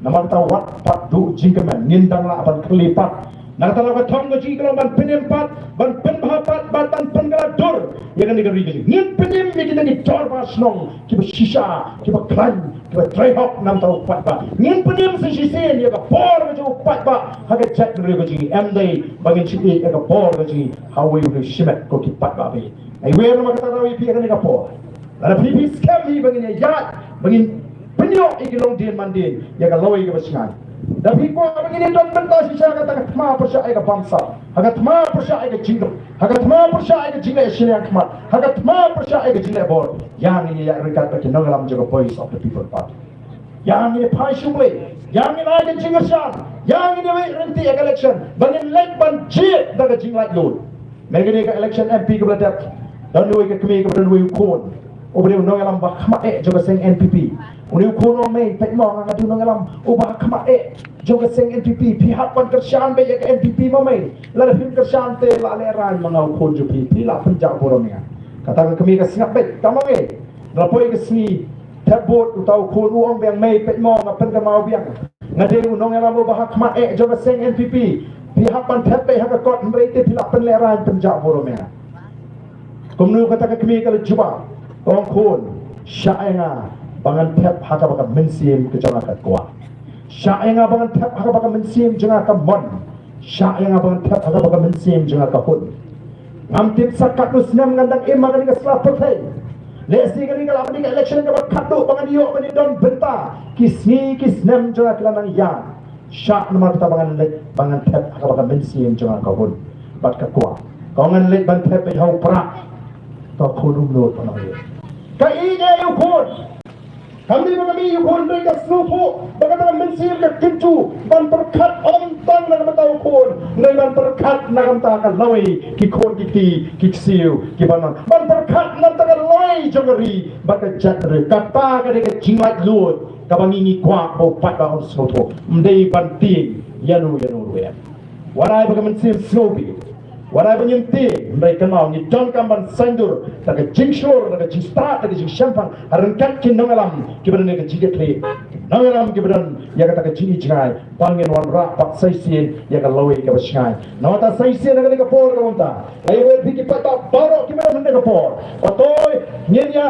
Namar kata, wat pat duh jingkmen, ngin dang lah ban kylli pat. Na kata daw ka thong ka jong ngi ka long ban pynim pat, ban pynbha pat, ban, ban pynkylla dur ïa kane ka ri ka jong ngi. Ngin pynim ïa kita ki dorbar shnong kiba shisha, kiba khlaiñ, kiba trei hok na ka bynta u paidbah. Ngin pynim sa shisien ïa ka bor ka jong u paidbah ha ka jaitbynriew ka jong ngi. Ym dei ba ngin shu ïeh ïa ka bor ka jong ngi ha uwei u shimet, ko ki paidbah ba ïeit. Nga wer namar kata daw ïa phi ha kane ka por. Lada phi, phi skhem hi ba ngin ïaid, ba ngin pynïoh ïa ki longdien mandien ïa ka lawei kaba shngaiñ, da phi kwah ba ngin ïadon bynta shisha ha kata ka thma pyrshah ïa ka bamsap, ha ka thma pyrshah ïa ka jingduk, ha ka thma pyrshah ïa ka jingleh shiliang khmat, ha ka thma pyrshah ïa ka jingleh bor, ïa ngin ïaid ryngkat bad ki nongïalam jong ka Voice of the People Party. Ïa ngin ïa phai sha U Blei, ïa ngin ai ka jingkyrshan, ïa ngin ïa wei ryntih ïa ka election ba ngin leit ban jied da ka jinglaitluid. Mynta kane ka election M P kaba la dep, don uwei ka kmie kaba don uwei u khun uba dei u nongïalam ba khmat eh jong ka seng N P P. Une u khun u ong, mei, peit mo, nga dei u nongïalam uba khmat eh jong ka seng N P P. Phi hap ban kyrshan beit ïa ka N P P mo mei. Lada phim kyrshan te la lehraiñ ma nga u khun jong phi, phi la pynjah burom ïa nga. Kata ka kmie ka sngap beit, ka ong, eh, la poi ka sngi thep vote, uta u khun u ong biang, mei, peit mo, nga pynkynmaw biang. Nga dei u nongïalam uba ha khmat eh jong ka seng N P P. Phi hap ban thep beit ha ka kot, hynrei te phi la pynlehraiñ, pynjah burom ïa nga. Kumno kata ka kmie ka la jubab, ka ong, khun, shah ïa nga ba ngan thep ha kaba ka mynsiem ka jong nga ka kwah. Shah ïa nga ba ngan thep ha kaba ka mynsiem jong nga ka mon. Shah ïa nga ba ngan thep ha kaba ka mynsiem jong nga ka hun. Ngam tip sa katno snem ngan dang im ha kane ka sla pyrthei. Lehse kane ka lah ban dei ka election kaba khatduh ba ngan ïoh ban ïadon bynta. Ki sngi ki snem jong nga ki la nang ïaid. Shah namar kata ba ngan leit, ba ngan thep ha kaba ka mynsiem jong nga ka hun bad ka kwah. Ka ong, ngan leit ban thep beit ha u Prah. Ka khun um nud ban ong ïa. Ka ïeit ïa u khun. Kam dei ba ka mih ïa u khun, hynrei ka sngewthuh ba kata ka mynsiem ka kyntu ban pyrkhat ym tang na ka bynta u khun, hynrei ban pyrkhat na ka bynta ka lawei, ki khun ki kti, ki ksiew kiban wan, ban pyrkhat na ka bynta ka lawei jong ka ri bad ka jaitbynriew. Kata ka dei ka jinglaitluid kaba ngi ngi kwah ba u paidbah un sngewthuh. Ym dei ban tieng ïano ïano ruh em. Wat ai ba ka mynsiem sngewbha, wat ai ba ngim tieng, hynrei kynmaw, ngi donkam ban saiñdur da ka jingshlur, da ka jingstad, da ka jingshemphang ha ryngkat ki nongïalam kiba don ïa ka jingkitkhlieh, ki nongïalam kiba don ïa kata ka jingïeit jngai, ba ngin wanrah pat sa shisien ïa ka lawei kaba shngaiñ. Namar kata sa shisien ha kane ka por kaba mynta, nga ïawer ïa phi ki paidbah baroh kiba don ha kane ka por, ba to ngin ïa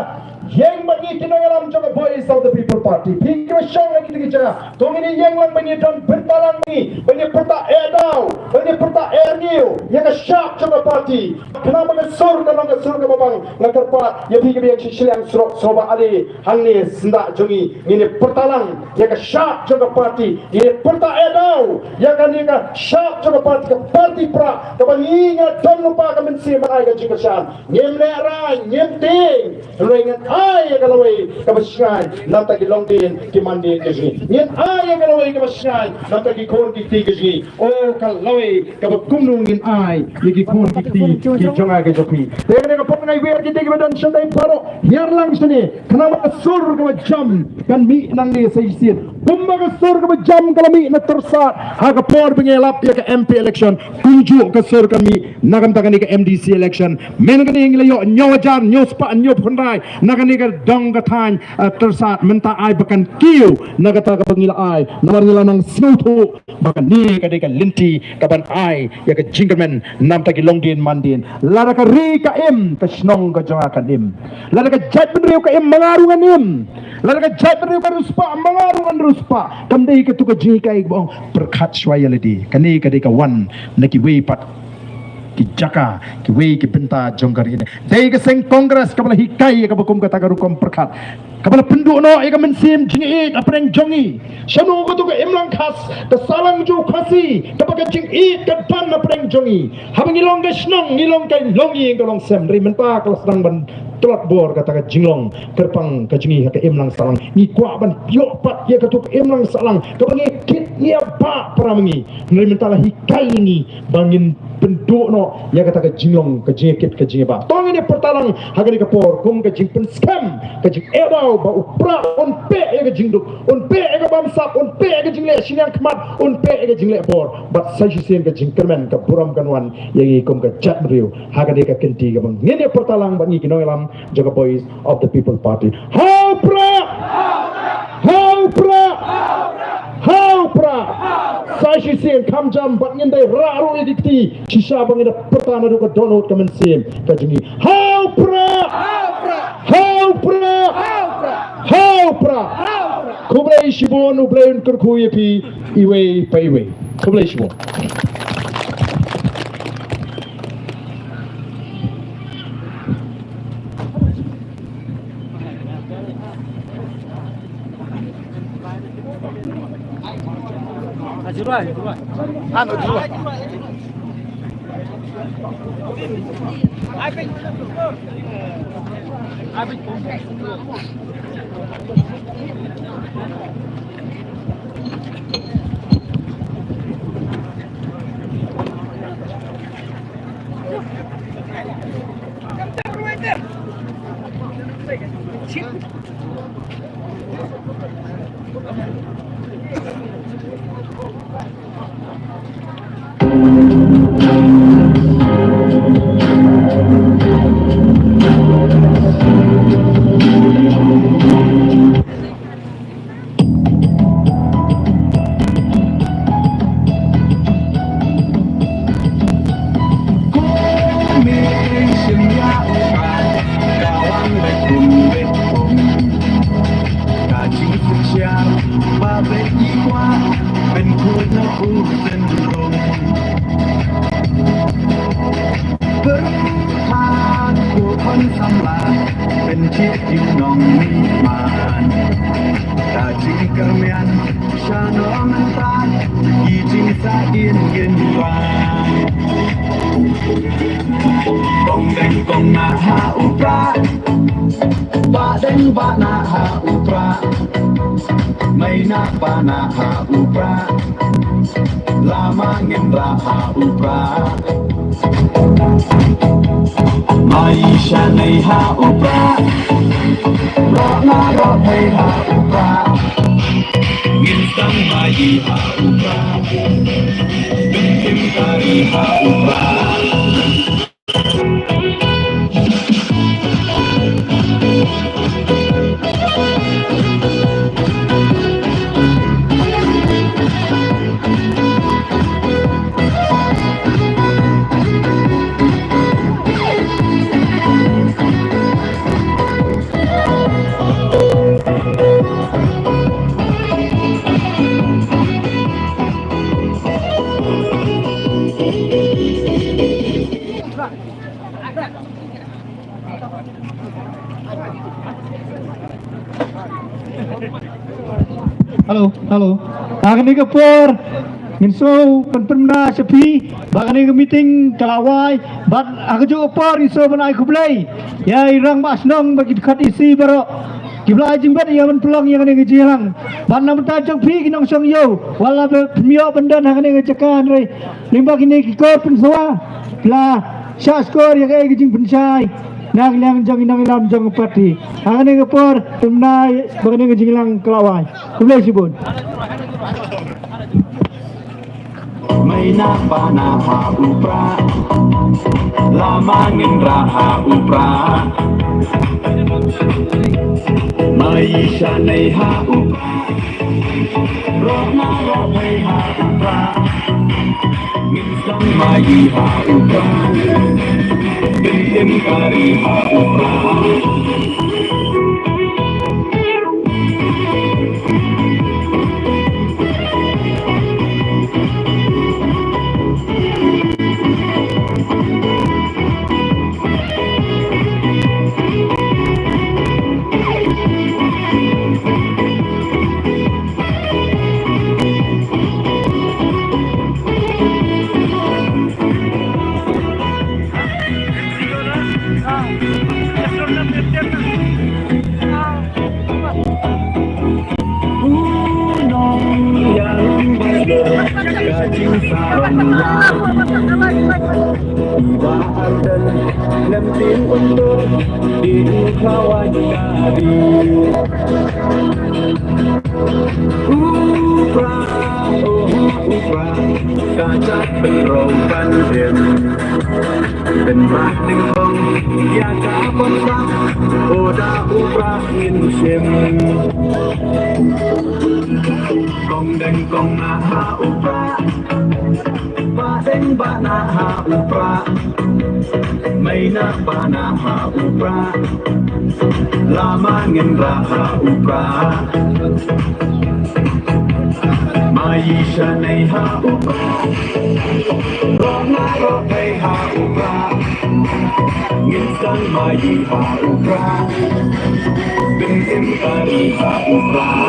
Ïeng bad ngi ki nongïalam jong ka Voice of the People Party. Phi kiba shong ha kito ki jaka. To ngin ïeng lang ban ïadon bynta lang ngi, ban ïa pyrta eh daw, ban ïa pyrta eh rngiew ïa ka shap jong ka party. Khnang ba ka sur ka long ka sur kaba bang. Nga kyrpad ïa phi kiba ïeng sha shiliang surok, sngewbha ale hangne syndah jong ngi, ngin ïa pyrta lang ïa ka shap jong ka party, ngin ïa pyrta eh daw ïa kane ka shap jong ka party, ka party prah kaba ngi, nga don lypa ka mynsiem ban ai ka jingkyrshan. Ngim lehraiñ, ngim tieng. Hynrei ngin ai ïa ka lawei kaba shngaiñ na bynta ki longdien ki mandien ka jong ngi. Ngin ai ïa ka lawei kaba shngaiñ na bynta ki khun ki kti ka jong ngi. O ka lawei kaba kumno ngin ai ïa ki khun ki kti ki jong nga ka jong phi. Te kane ka por nga ai wer ïa kito kiba don shatei baroh, hiar lang shane, khnang ba ka sur kaba jam kan mih nangne sa shisien. Kumba ka sur kaba jam ka la mih na Tyrsad ha ka por ba ngi lap ïa ka M P election, kumjuh ka sur ka mih na ka bynta kane ka M D C election. Mynta kane ngi la ïoh hynñiew hajar hynñiew spah hynñiewphew khyndai na kane ka dong ka thaiñ, eh, Tyrsad. Mynta ai ba kan kiew na kata kaba ngi la ai, namar ngi la nang sngewthuh ba kane ka dei ka lynti kaban ai ïa ka jingkyrmen na bynta ki longdien mandien. Lada ka ri ka im, ka shnong ka jong nga kan im. Lada ka jaitbynriew ka im, ma nga ruh ngan im. Lada ka jaitbynriew ka riewspah, ma nga ruh ngan riewspah. Kam dei kato ka jinghikai kaba ong pyrkhat shuwa ïa lade. Kane ka dei ka wan na kiwei pat ki jaka, kiwei ki bynta jong ka ri. Dei ka seng Congress kaba la hikai ïa kaba kum kata ka rukom pyrkhat, kaba la pynduh noh ïa ka mynsiem jingïeit hapdeng jong ngi. Shano kato ka imlang khas, ka sahlang jong u Khasi, kaba ka jingïeit ka don hapdeng jong ngi. Haba ngi long ka shnong, ngi long ka longïing ka longsem. Hynrei mynta ka la sdang ban tlot bor kata ka jinglong kyrpang ka jong ngi ha ka imlang sahlang. Ngi kwah ban ïoh pat ïa kato ka imlang sahlang kaba ngi kit ngi ïa bah para ma ngi. Hynrei mynta la hikai ïa ngi ba ngin pynduh noh ïa kata ka jinglong, ka jingkit, ka jingïabah. To ngin ïa pyrta lang ha kane ka por kum ka jingpynskhem, ka jingeh daw ba u Prah un peh ïa ka jingduk, un peh ïa ka bamsap, un peh ïa ka jingleh shiliang khmat, un peh ïa ka jingleh bor. Bad sa shisien ka jingkyrmen ka burom kan wan ïa ngi kum ka jaitbynriew. Ha kane ka kynti kaba ngin ïa pyrta lang bad ngi ki nongïalam jong ka Voice of the People Party. Ha u Prah! Ha u Prah! Ha u Prah! Sa shisien kham jam bad ngin dei rah ruh ïa ki kti shisha ba ngin da pyrta naduh ka dohnud ka mynsiem ka jong ngi. Ha u Prah! Ha u Prah! Ha u Prah! Khublei shibun, U Blei un kyrkhu ïa phi iwei pa iwei. Khublei shibun. Pyrkhat ko khun samla, pynjih ïa u nongmihman. Ka jingkyrmen sha nongmihman, ki jingsahdien ngin wan. Kong deng kong nah ha u Prah, bah deng bah nah ha u Prah. Mei nah bah nah ha u Prah. Lama ngin rah ha u Prah. Mei sha nei ha u Prah. Roh na roh hei ha u Prah. Ngin sdang mei ha u Prah. Ngin kim kari ha u Prah. Hello, hello. Ha kane ka por ngin sngewpynpynna sha phi ba kane ka meeting ka la wai, bad ha kajuh ka por ngin sngewbha ban ai khublei ïa i rangbah shnong bad ki dkhot isi baroh kiba la ai jingbit ïa ban pynlong ïa kane ka jingïalang. Bad na bynta jong phi ki nongshong ïew, wat la pynmih ban don ha kane ka jaka, hynrei lyngba kine ki kor pynsawa la shah shkor ïa kaei ka jingpynshai na ka liang jong i nongïalam jong ka party. Ha kane ka por ngin ai ba kane ka jingïalang ka la wai. Khublei shibun. Maina pana ha u Prah, lama ngin rah ha u Prah. Mai sha nei ha u Prah, roh na roh phai ha u Prah. Ngin sang mai ha u Prah, ngin im kari ha u Prah. U Prah, oh, u Prah, ka jait pynrong kan im. Pynbha nyngkong ïa ka bynta, oh da u Prah ngin shim. Kong deng kong nah ha u Prah, bah deng bah nah ha u Prah. Maina pana ha u Prah, lama ngin rah ha u Prah. Mai sha nei ha u Prah, roh na roh phai ha u Prah. Ngin sang mai ha u Prah, ngin im kari ha u Prah.